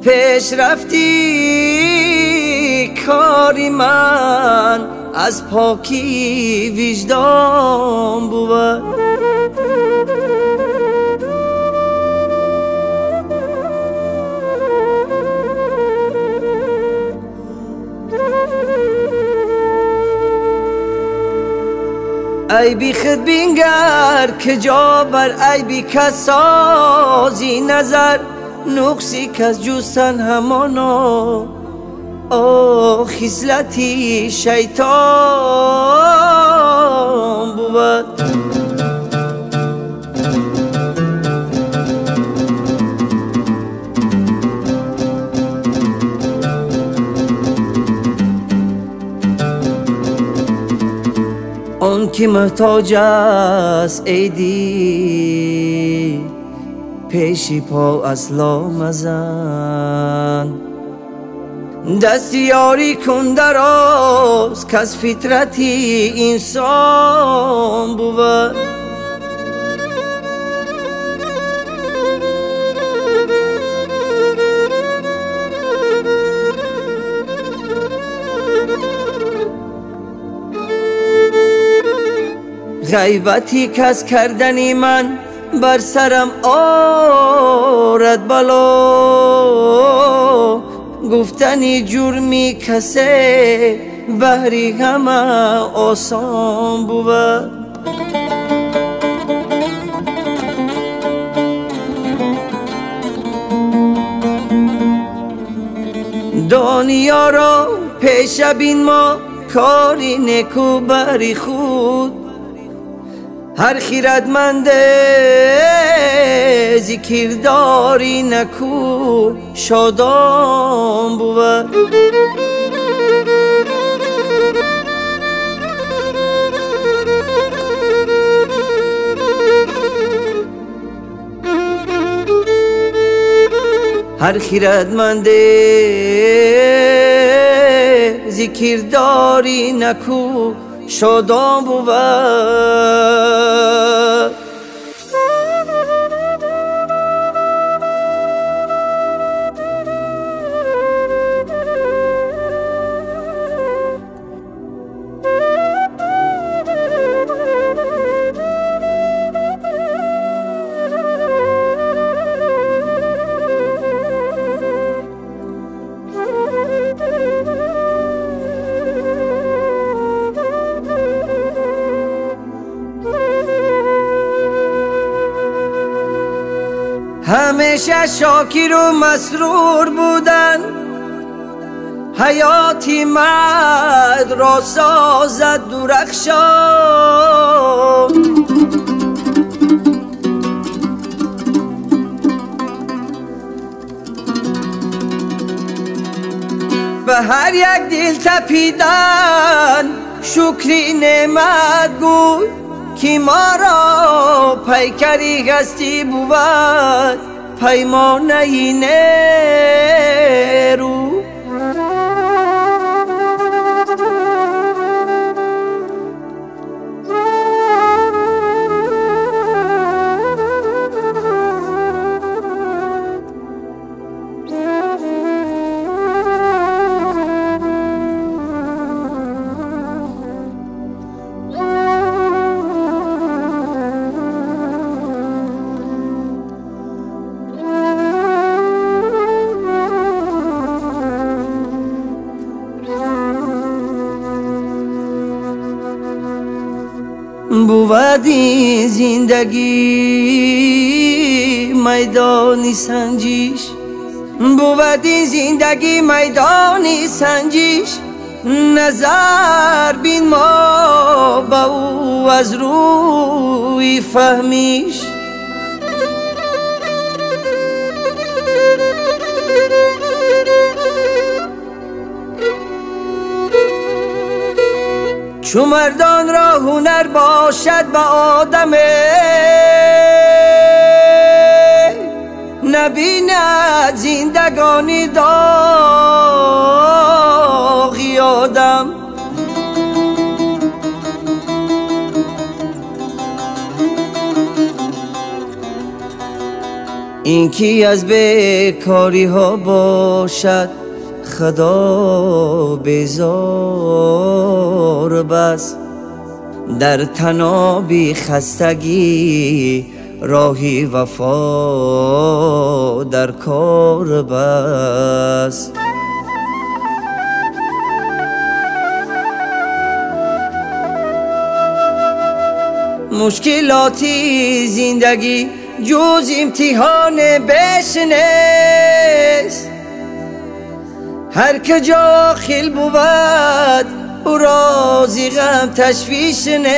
пешрафти кори ман аз покии виҷдон бувад. Айби худ бингар ки ҷо бар айби кас созӣ назар, нуқси кас ҷустан ҳамоно хислати шайтон буд. Он ки муҳтоҷ аст эй дил, пеши по асло мазан. Дасти ёрӣ кун дароз, каз фитрати инсон бувад. Ғайбати кас кардани ман бар сарам орад бало, гуфтани ҷурми касе баҳри ҳама осон бувад. Дониёро пеша бин мо кори неку бари худ, ҳар хирадманде зикрдори наку шодон бувад. Ҳар хирадманде зикрдори наку шодон бувад. Ҳамеша шокиру масрур будан ҳаёти мард ро созад дурахшон. Ба ҳар як дил тапидан шукри неъмат гӯй, ки моро пайкари ҳастӣ бувад паймонаи нерӯ. Бувад ин зиндагӣ майдони санҷиш, бувад ин зиндагӣ майдони санҷиш. Назар бин мо ба ӯ аз рӯи фаҳмиш. Чу мардонро ҳунар бошад ба одаме, набинад зиндагони доғи одам. Ин ки аз бекориҳо бошад худо безор бас, дар таноби хастагӣ роҳи вафо дар кор бас. Мушкилоти зиндагӣ ҷуз имтиҳоне беш нест, هر که جا خیل بود او را زی غم تشویش نیست.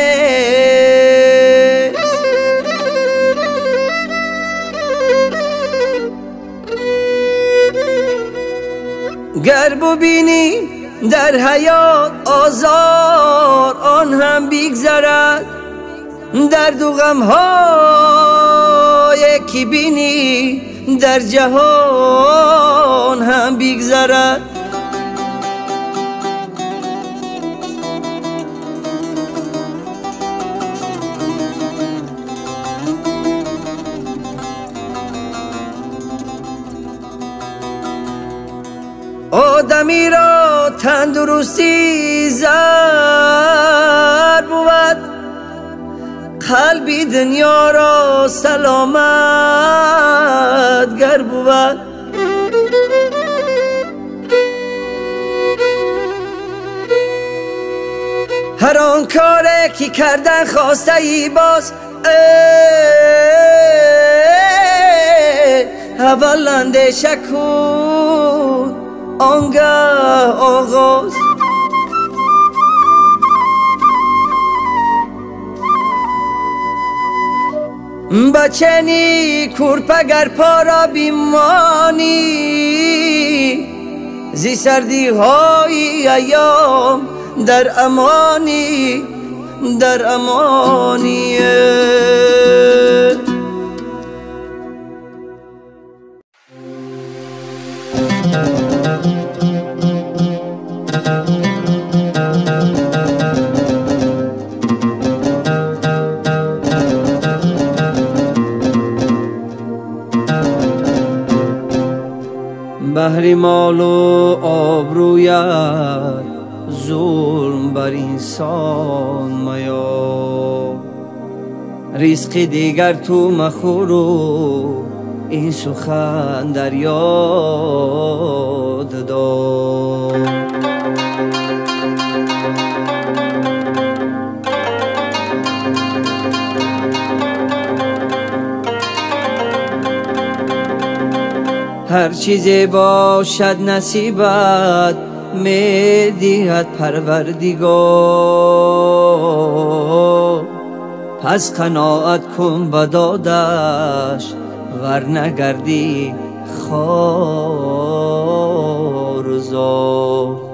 گر ببینی در حیات آزار آن هم بگذرد، درد و غم های که بینی در جهان هم بگذرد. آدمی را تندرستی زر بود، قلبی دنیا را سلامت گر بود. هر آن کاری که کردن خواسته ای باز، اول اندیشه کن آنگه آغاز. بچنی کورپه گر پا را بیمانی، زی سردی های ایام در امانی، در امانی. بهر مال و آبرویت ظلم بر انسان میا، رزق دیگر تو مخور و این سخن در یاد دار. هر چیزی باشد نصیبت می دیهد پروردگار، پس قناعت کن به دادش ور نگردی خوار و زار.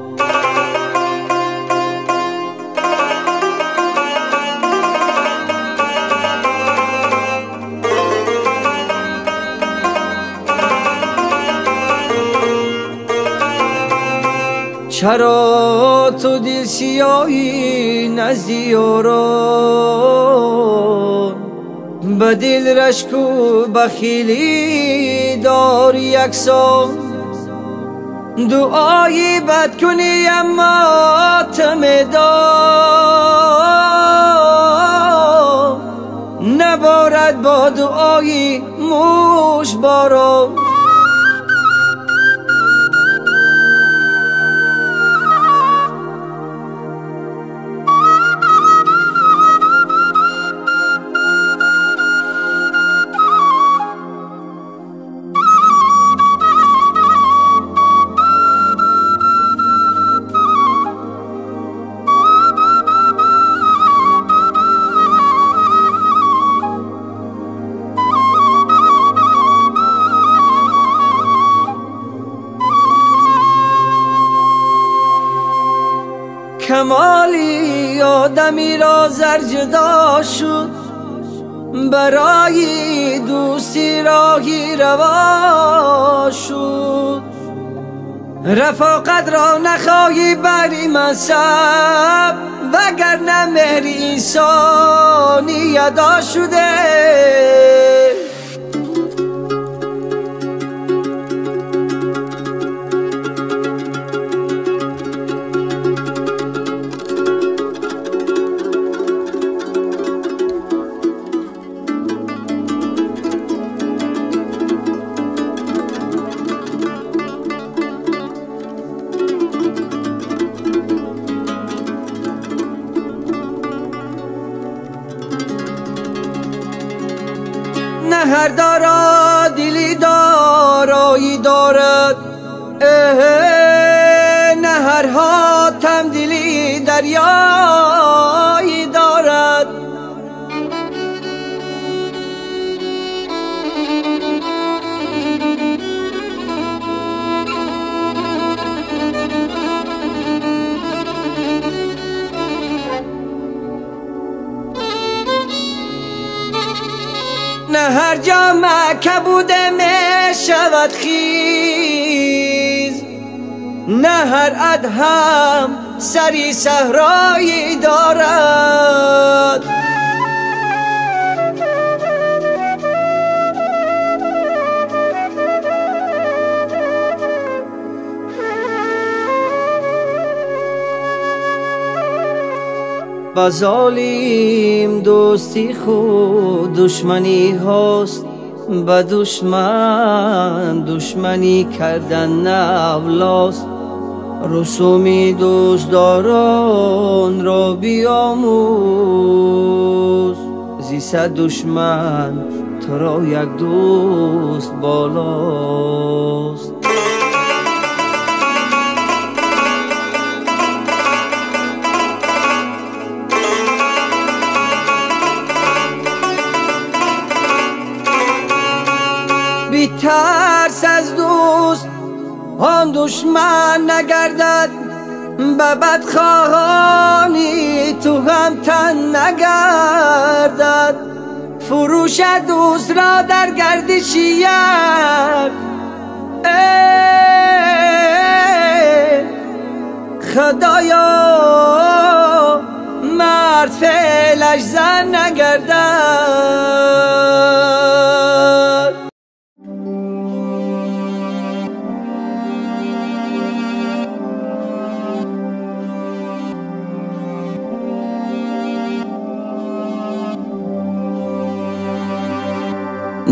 چرا تو دل سیاهی نزد یاران، به دل رشک و بخیلی داری یکسان. دعایی بد کنی اما تمدار، نبارد با دعایی موش باران. کمالی آدمی را زر جدا شد، برای دوستی راهی روا شد. رفاقت را نخواهی بری منصب، وگرنه مهر انسانی ادا شده. دریایی دارد. نه هر جا کبوده می شود خیز، نه هر ادهم سری صحرایی دارد. با ظالم دوستی خود دشمنی هاست، با دشمن دشمنی کردن اولاست. رسومی دوستداران را بیاموز، زی صد دشمن تو را یک دوست بالاست. بی ترس از دوست آن دشمن نگردد، به بدخواهانی تو هم تن نگردد. فروش دوست را در گردش یک، خدایا مرد فعلش زن نگردد.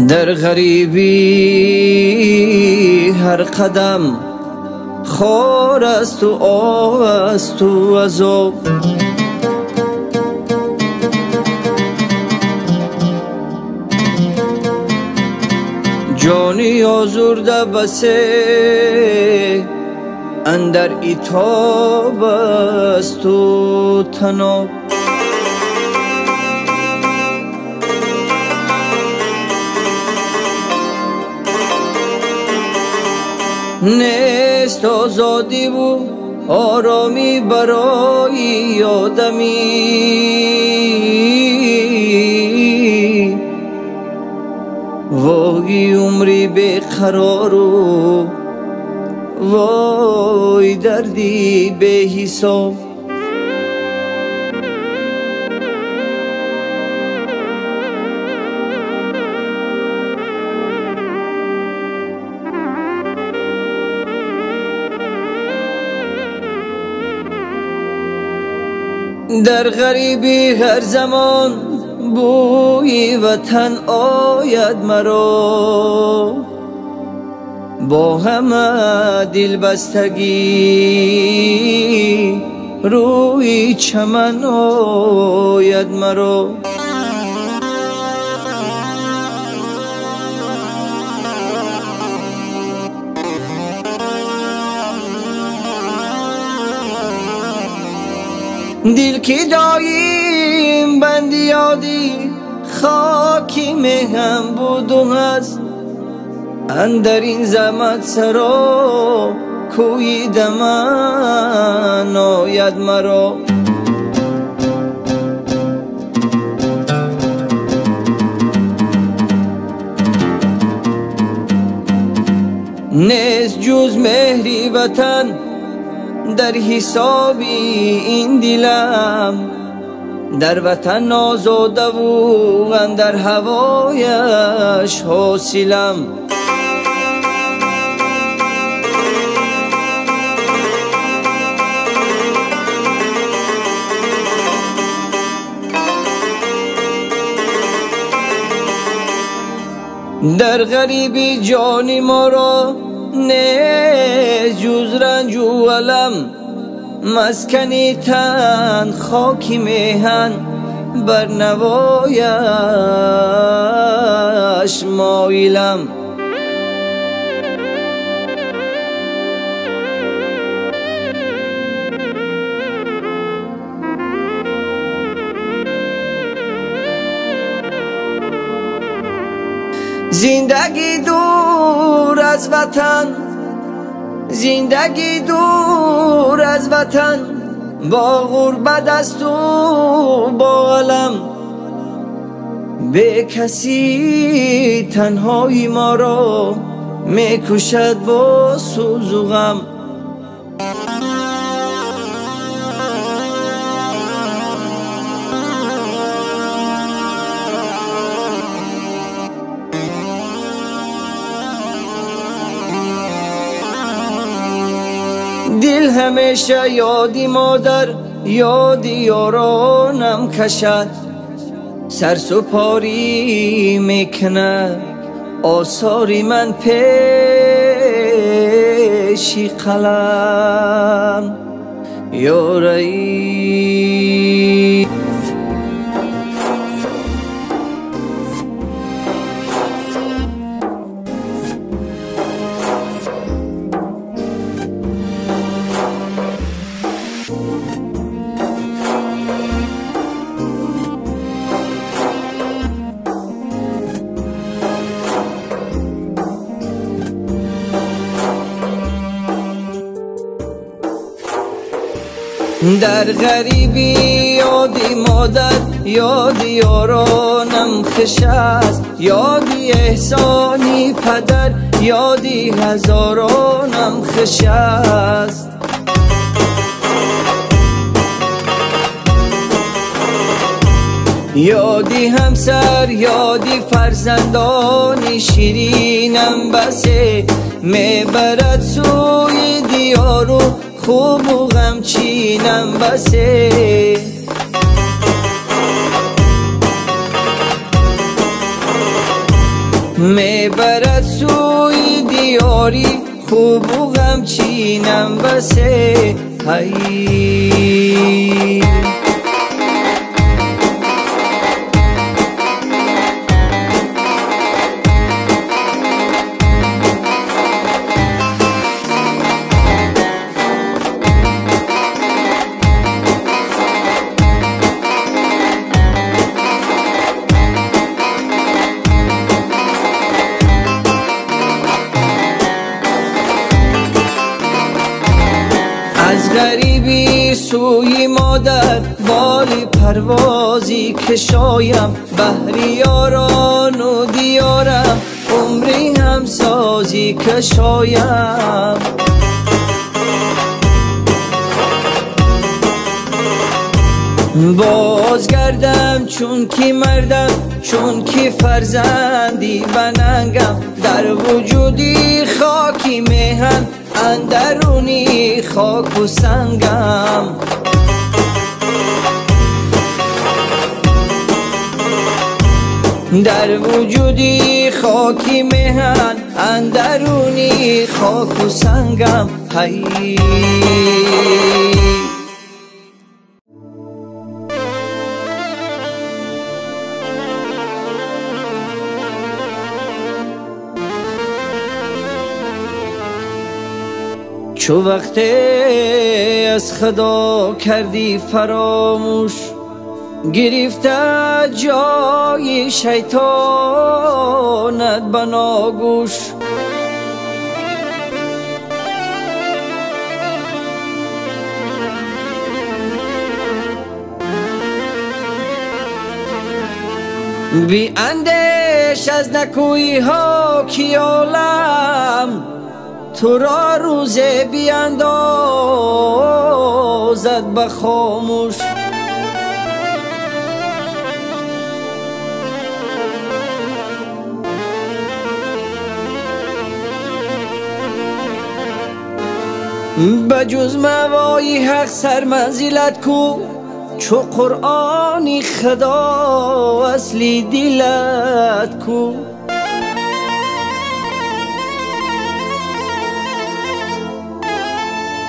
در غریبی هر قدم خار است و آه است و عذاب، جانی آزرده بسه اندر عتاب است و طناب. نیست آزادی و آرامی برای آدمی، وای عمری بیقرار و وای دردی بی حساب. در غریبی هر زمان بوی وطن آید مرا، با همه دلبستگی روی چمن آید مرا. دل که دایم بندی یادی خاکی مهم بود و هست، اندر این زحمت سرا کوی دمن آید مرا. نیست جز مهری وطن در حسابی این دلم، در وطن آزاده و اندر هوایش حاصلم. در غریبی جانی ما را نیست جز رنج و الم، مسکنی تن خاکی میهن بر نوایش مایلم. Зиндагӣ дур аз ватан, зиндагӣ дур аз ватан, бо ғурбат аст у бо алам. Бекасӣ танҳои моро мекушад бо сӯзу ғам. Дил ҳамеша ёди модар, ёди ёронам кашад, сарсупорӣ мекунад осори ман пеши қалам. Ёраи дар ғарибӣ ёди модар, ёди ёронам хуш аст, ёди эҳсони падар, ёди ҳазоронам хуш аст. Ёди ҳамсар, ёди фарзандони ширинам басе, мебарад сӯи диёру хубу ғамчинам басе. Мебарад сӯи диёри хубу ғамчинам басе. Ҳай ғарибӣ сӯи модар боли парвозӣ кашоям, баҳри ёрону диёрам умри ҳамсозӣ кашоям. Бозгардам чунки мардам, чунки фарзанди банангам, дар вуҷуди хоки меҳан андаруни хоку сангам. Дар вуҷуди хоки меҳан андаруни хоку сангам. Ҳай чу вақте аз худо кардӣ фаромӯш, гирифта ҷои шайтонат ба ногӯш. Биандеш аз накӯиҳо ки олам туро рӯзе биандозад ба хомӯш. Ба ҷуз мавои ҳақ сарманзилат ку, чу қуръони худо асли дилат ку.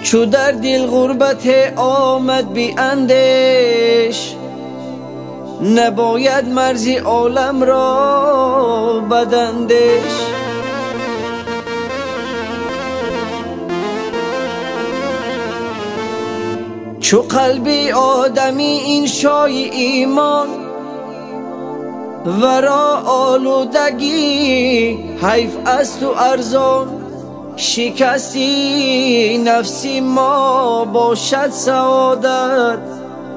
Чу дар дил ғурбате омад биандеш, набояд марзи оламро бадандеш. Чу қалби одамӣ иншои имон, ورا آلودگی حیف از تو ارزان شکستی نفسی ما باشد سعادت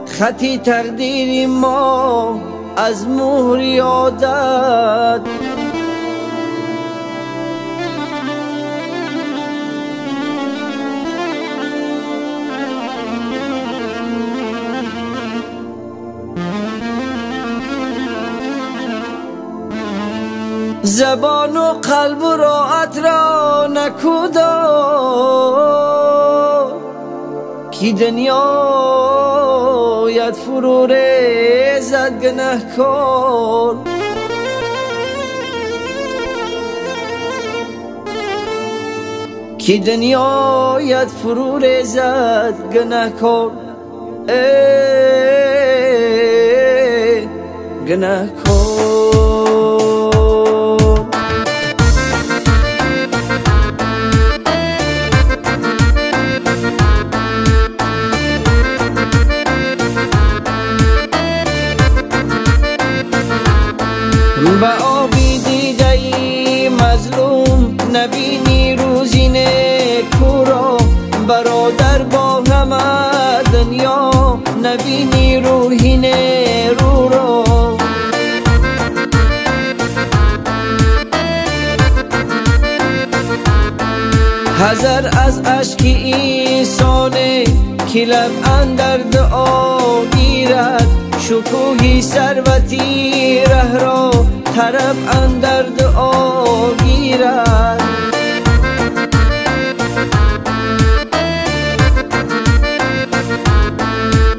خطی تقدیر ما از مهر عادت زبان و قلب و راحت را نکودا کی دنیایت فرو ریزد گنهکار کی دنیایت فرو ریزد گنهکار گنهکار به آبی دیده مظلوم نبینی روزی نیکو را برادر با همه دنیا نبینی روحی نیرو را حذر از اشک ایسانه که لب اندر دعا گیرد شکوهی ثروتی ره را طرب اندر دعا گیرد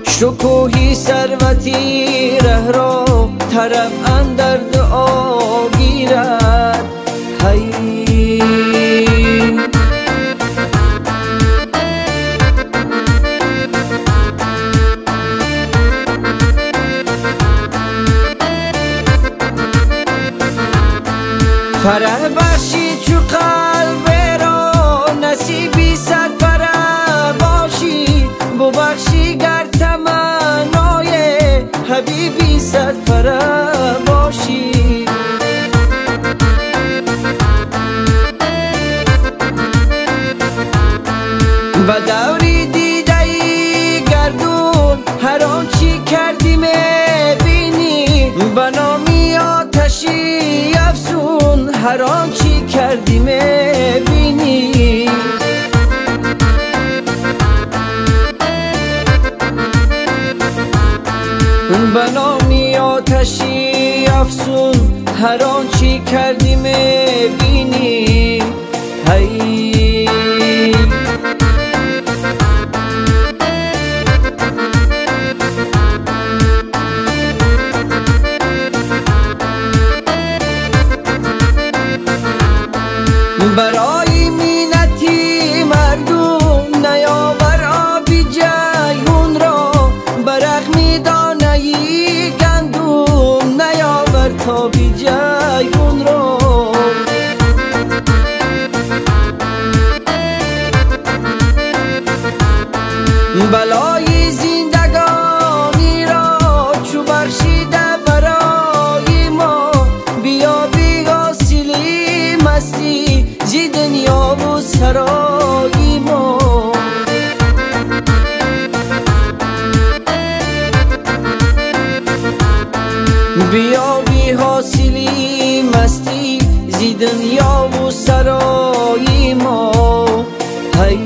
شکوهی ثروتی ره را طرب اندر دعا گیرد هی فرح بخشی چو قلب را نصیبی صد فرح باشی ببخشی گر تمنای حبیبی صد فرح باشی به دوری دیده گردون هر آنچی کردی میبینی به نامی آتشی افسون هر آنچی کردی میبینی به نامی آتشی افسون هر آنچی کردی میبینی هی برای مینتی مردم نیاور آبی جیحون را برغم دانه گندم نیاور تابی جیحون را بلای زندگانی را چو بخشیده برای ما بیا بی حاصلی مستی زی دنیا و سرای ما بیا بی حاصلی مستی زی دنیا و سرای ما هی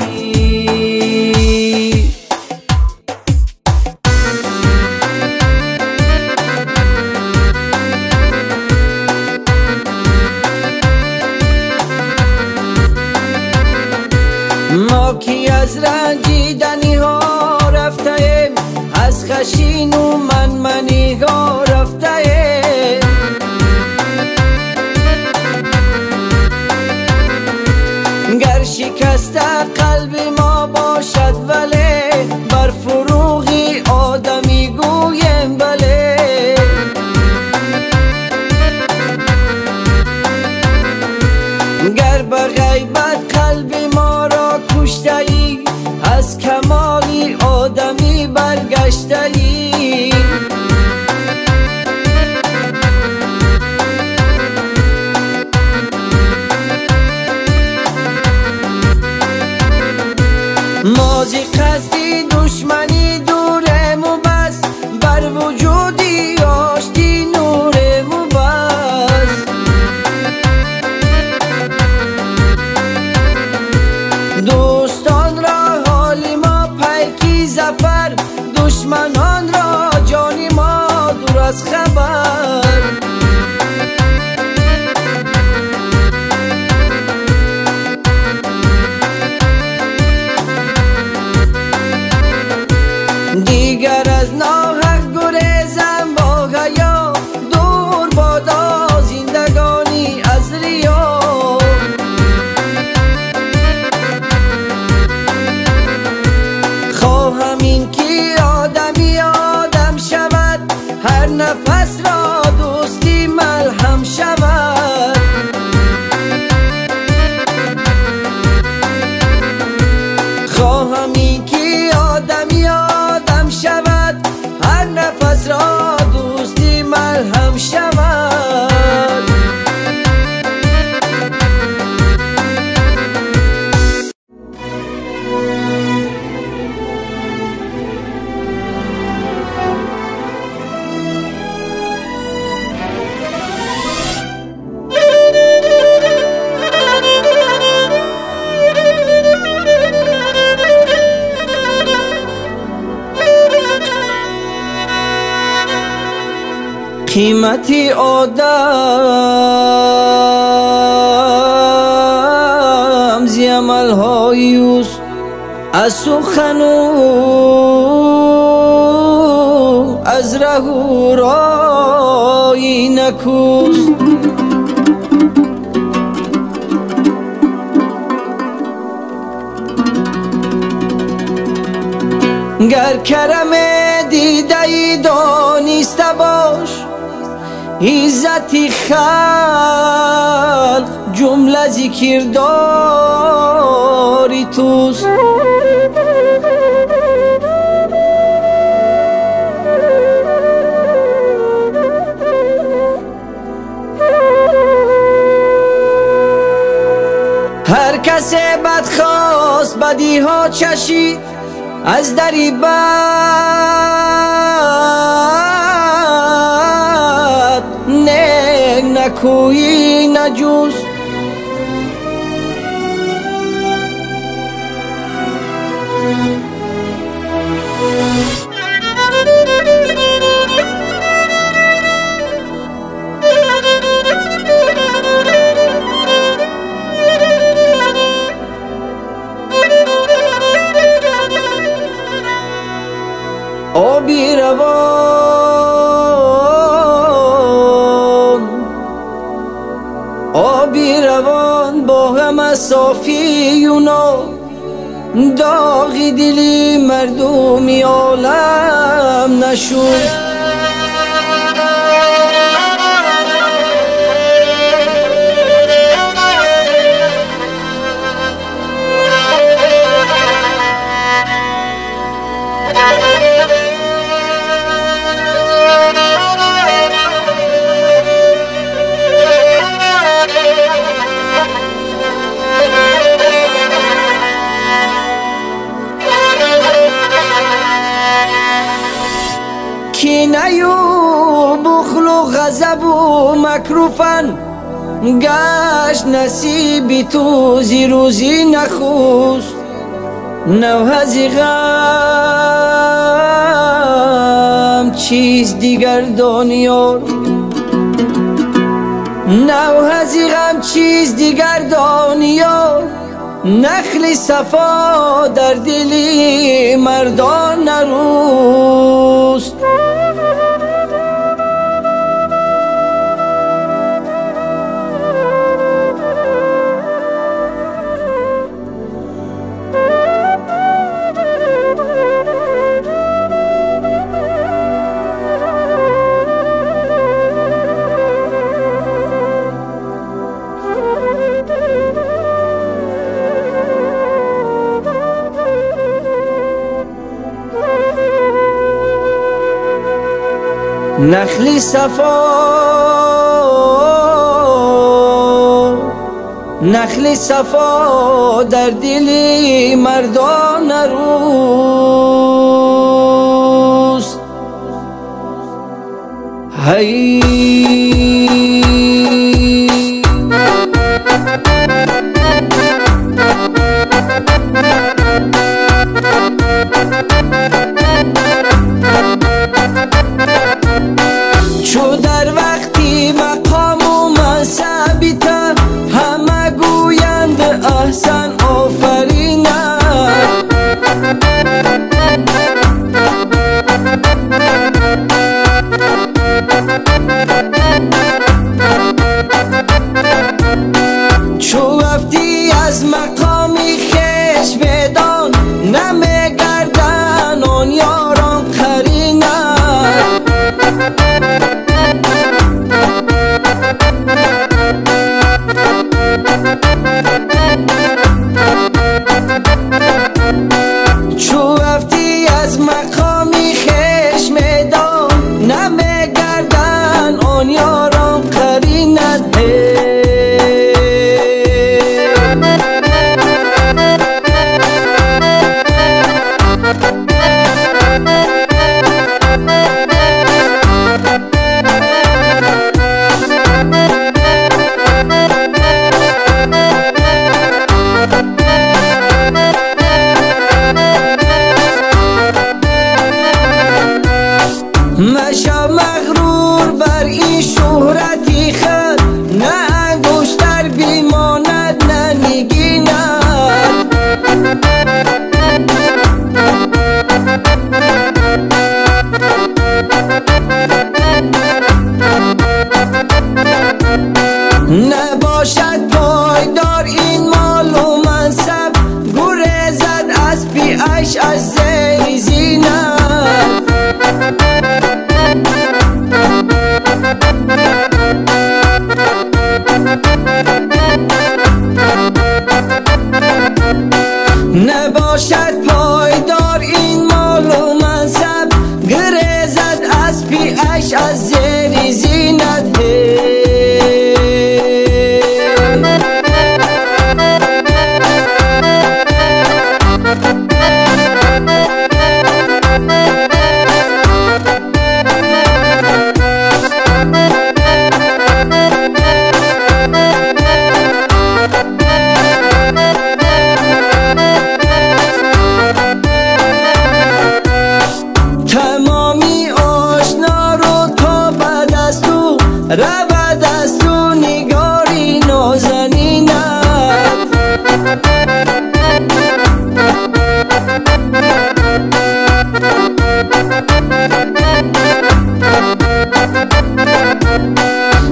ما کی از رنجیدنی ها رفته ایم از خشین و منمنی ها رفته ایم گر شکسته قلب ما باشد ولی بر فروغ آدمی گویم بله گر به غیبت قلب ما را کشته ای از کمال آدمی برگشته ای душманӣ дурему бас, бар вуҷуди оштӣ нурему бас. Дӯстонро ҳоли мо пайки зафар, душманонро ҷони мо дур аз хабар. Дигар аз ноҳақ гурезам бо ҳаё, дур бодо зиндагонӣ аз риё. Хоҳам ин ки одамӣ одам шавад, ҳар нафасро дӯстӣ малҳам шавад. Хоҳам ин ки одамӣ одам шавад, ҳар нафасро дӯстӣ малҳам шавад. Қимати одам зи амалҳои ӯст, аз сухану аз раҳу рои накӯст. Гар караме дидаи дониста бош, иззати халқ ҷумла зикрдори туст. Ҳар касе бадхост бадиҳо чашид, аз дари бад нек накӯӣ наҷуст. Оби равон, оби равон бо ҳама софию нав, доғи дили мардуми олам нашуд. Кинаю бухлу ғазабу макруфан гашт насиби ту зи рӯзи нахуст. Навҳази ғам чиз дигар дониёр, навҳази ғам чиз дигар дониёр, нахли сафо дар дили мардон наруст. Нахли сафо نخل صفا در دل مردان روست. هی چو در وقتی مقام و منصبیت همه گویند احسن آفرینت. چو وقتی از مقام خویش بدان نمیگردن آن یاران قرینت. چو وقتی از مقام خویش میدان نمیگردن آن یاران قرینت. مشا مغرور بر این شهرتی خود، نه انگشتر بیماند نه نگیند. نباشد پایدار این مال و منصب، گریزد از پیش از زیر زینت. نباشد پایدار این مال و منصب، گریزد از پیش از زیر زینت. تمامی آشنا رو تا به دست او رود از تو نگاری نازنینت.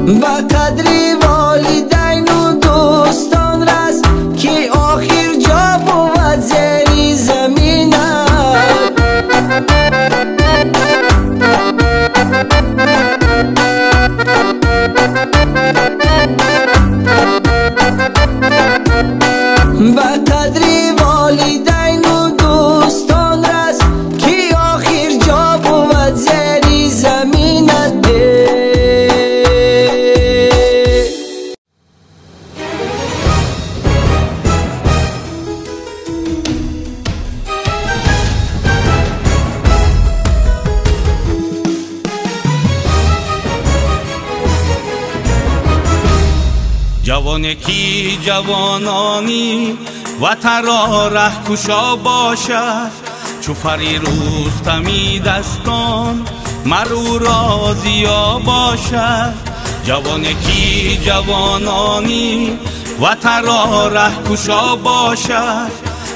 به قدری والدین و دوستان رس که آخر جا بود زیر زمینت. به قدری والدین و دوستان رس که آخر جا بود زیر زمینت. جوانی که جوانانی وطن را ره کشا باشد، چو فری رستمی دستان مر او را ضیا باشد. جوانی که جوانانی وطن را ره کشا باشد،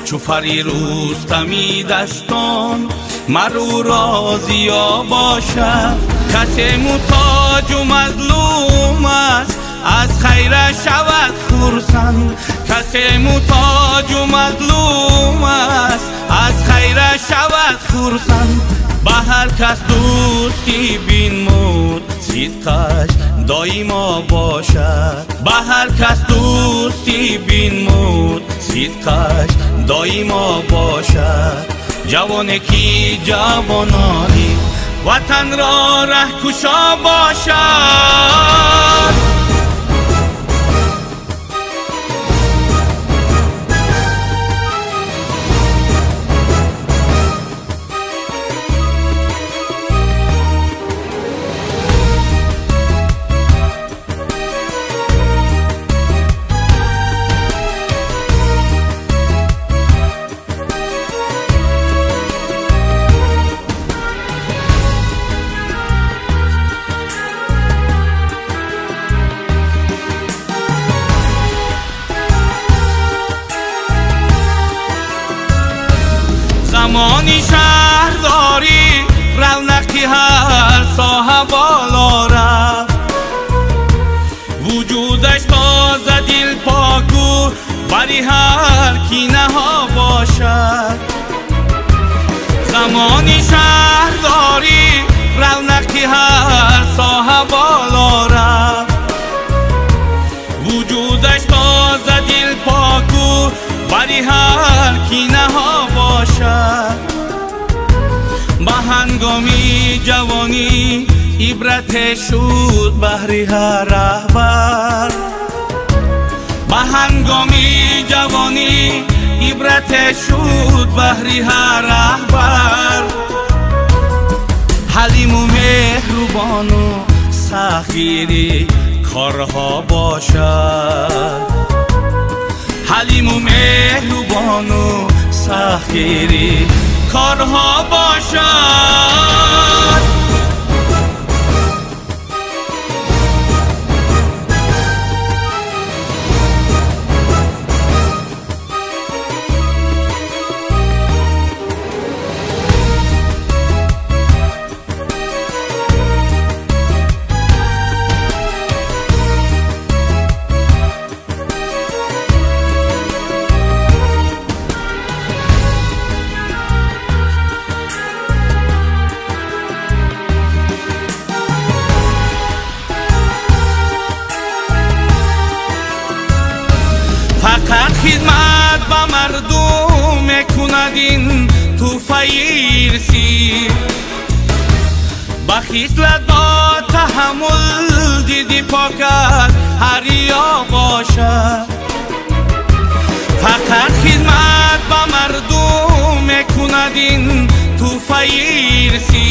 چو فری رستمی دستان مر او را ضیا باشد. کسی محتاج و مظلوم است از خیر شود خرسند، کسی محتاج و مظلوم است از خیر شود خرسند. به هر کس دوستی بینمود صدقش دایما باشد، به هر کس دوستی بینمود صدقش دایما باشد. جوانی که جوانانی وطن را ره کشا باشد. Замони шаҳрдорӣ равнақи ҳар соҳа боло рафт. Вуҷудаш тоза дилпоку бари ҳар кинаҳо бошад. Замони шаҳрдорӣ равнақи ҳар соҳа боло рафт. Вуҷудаш тоза дилпоку бари ҳар кинаҳо бошад. Ба ҳангоми ҷавонӣ ибрате шуд баҳри ҳар раҳбар. Ба ҳангоми ҷавонӣ ибрате шуд баҳри ҳар раҳбар. Ҳалиму меҳрубону сахтгири корҳо бошад. Ҳалиму меҳрубону сахтгири корҳо бошад. Фақат хидмат ба мардум мекунад ин тӯҳфаи ирсӣ. Ба хислат бо таҳаммул диди покат ҳарё бошад. Фақат хидмат ба мардум мекунад ин тӯҳфаи ирсӣ.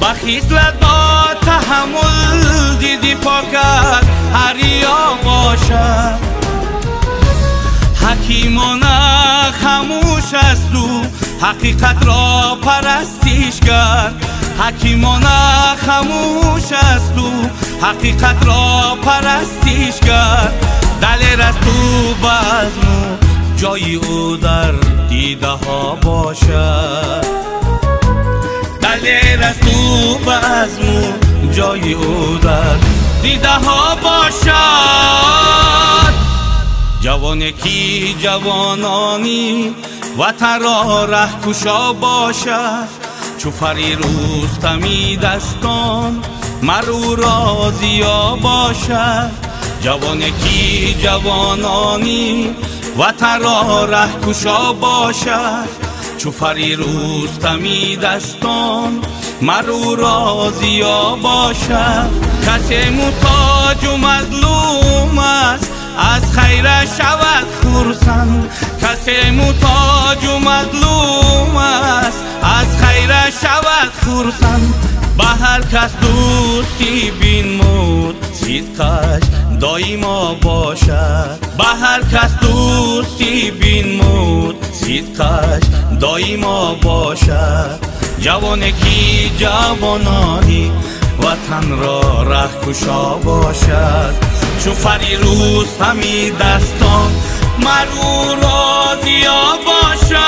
Ба хислат бо таҳаммул диди покат ҳарё бошад. Ҳакимона хамӯш асту ҳақиқатро парастиш кард. Ҳакимона хамӯш асту ҳақиқатро парастиш кард. Далер асту базму ҷои ӯ дар дидаҳо бошад. Далер асту базму ҷои ӯ дар дидаҳо бошад. Ҷавоне ки ҷавонони ватанро раҳкушо бошад, чу фари Рустами дастон мар ӯ розиё бошад. Ҷавоне ки ҷавонони ватанро раҳкушо бошад, чу фари Рустами дастон мар ӯ розиё бошад. Касе муҳтоҷу мазлум аст аз хайра шавад хурсанд. Касе муҳтоҷу мазлум аст аз хайра шавад хурсанд. Ба ҳар кас дӯстӣ бинмуд сидқаш доимо бошад. Ба ҳар кас дӯстӣ бинмуд сидқаш доимо бошад. Ҷавоне ки ҷавонони ватанро раҳкушо бошад, чу фари Рустами дастон мар ӯ розиё бошад.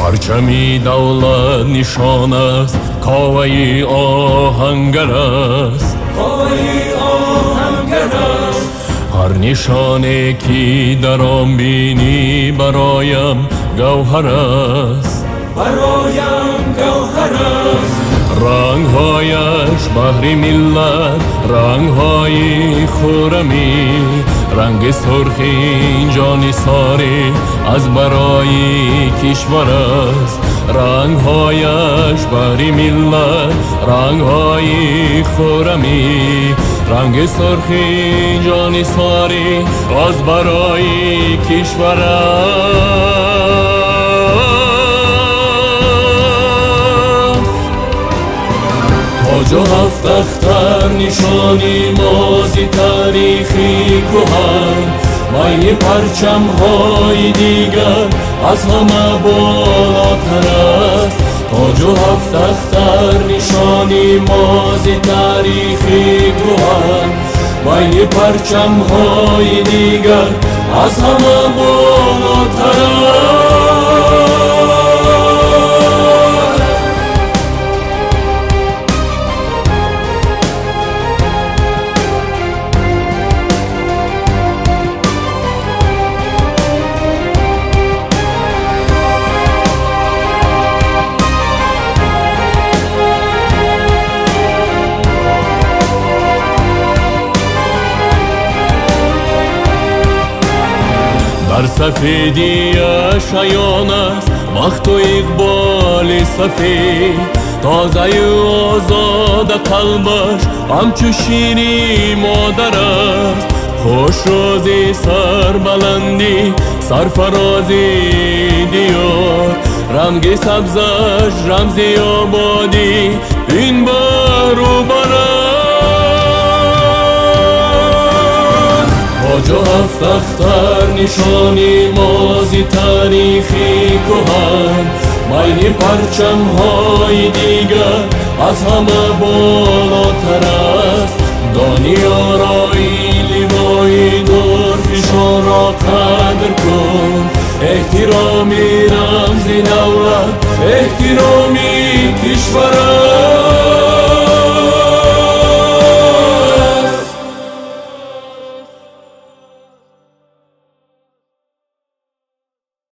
Парчами давлат нишон аст, коваи оҳангар аст. Ҳар нишоне ки дар он бинӣ бароям гавҳар аст. Рангҳояш баҳри миллат, рангҳои хуррамӣ, ранги сурхи ҷонисорӣ аз барои кишвар аст. Рангҳояш баҳри миллат, рангҳои хуррамӣ, ранги сурхи ҷонисорӣ аз барои кишвар аст. Тоҷу ҳафт ахтар нишони мози таърихи куҳан, байни парчамҳои дигар аз ҳама болотар аст. Тоҷу ҳафт ахтар нишони мози таърихи куҳан, байни парчамҳои дигар аз ҳама болотар аст. Дар сафедиаш аён аст бахту иқболи сафед, тозаю озода қалбаш ҳамчу шири модар аст. Хушрӯзи сарбаландӣ, сарфарози диёр, ранги сабзаш рамзи ободӣ ин баробар аст. Тоҷу ҳафт ахтар нишони мози таърихи куҳан, байни парчамҳои дигар аз ҳама болотар аст. Дониёрои ливои дурфишонро қадр кун, эҳтироми рамзи давлат, эҳтироми кишвар аст.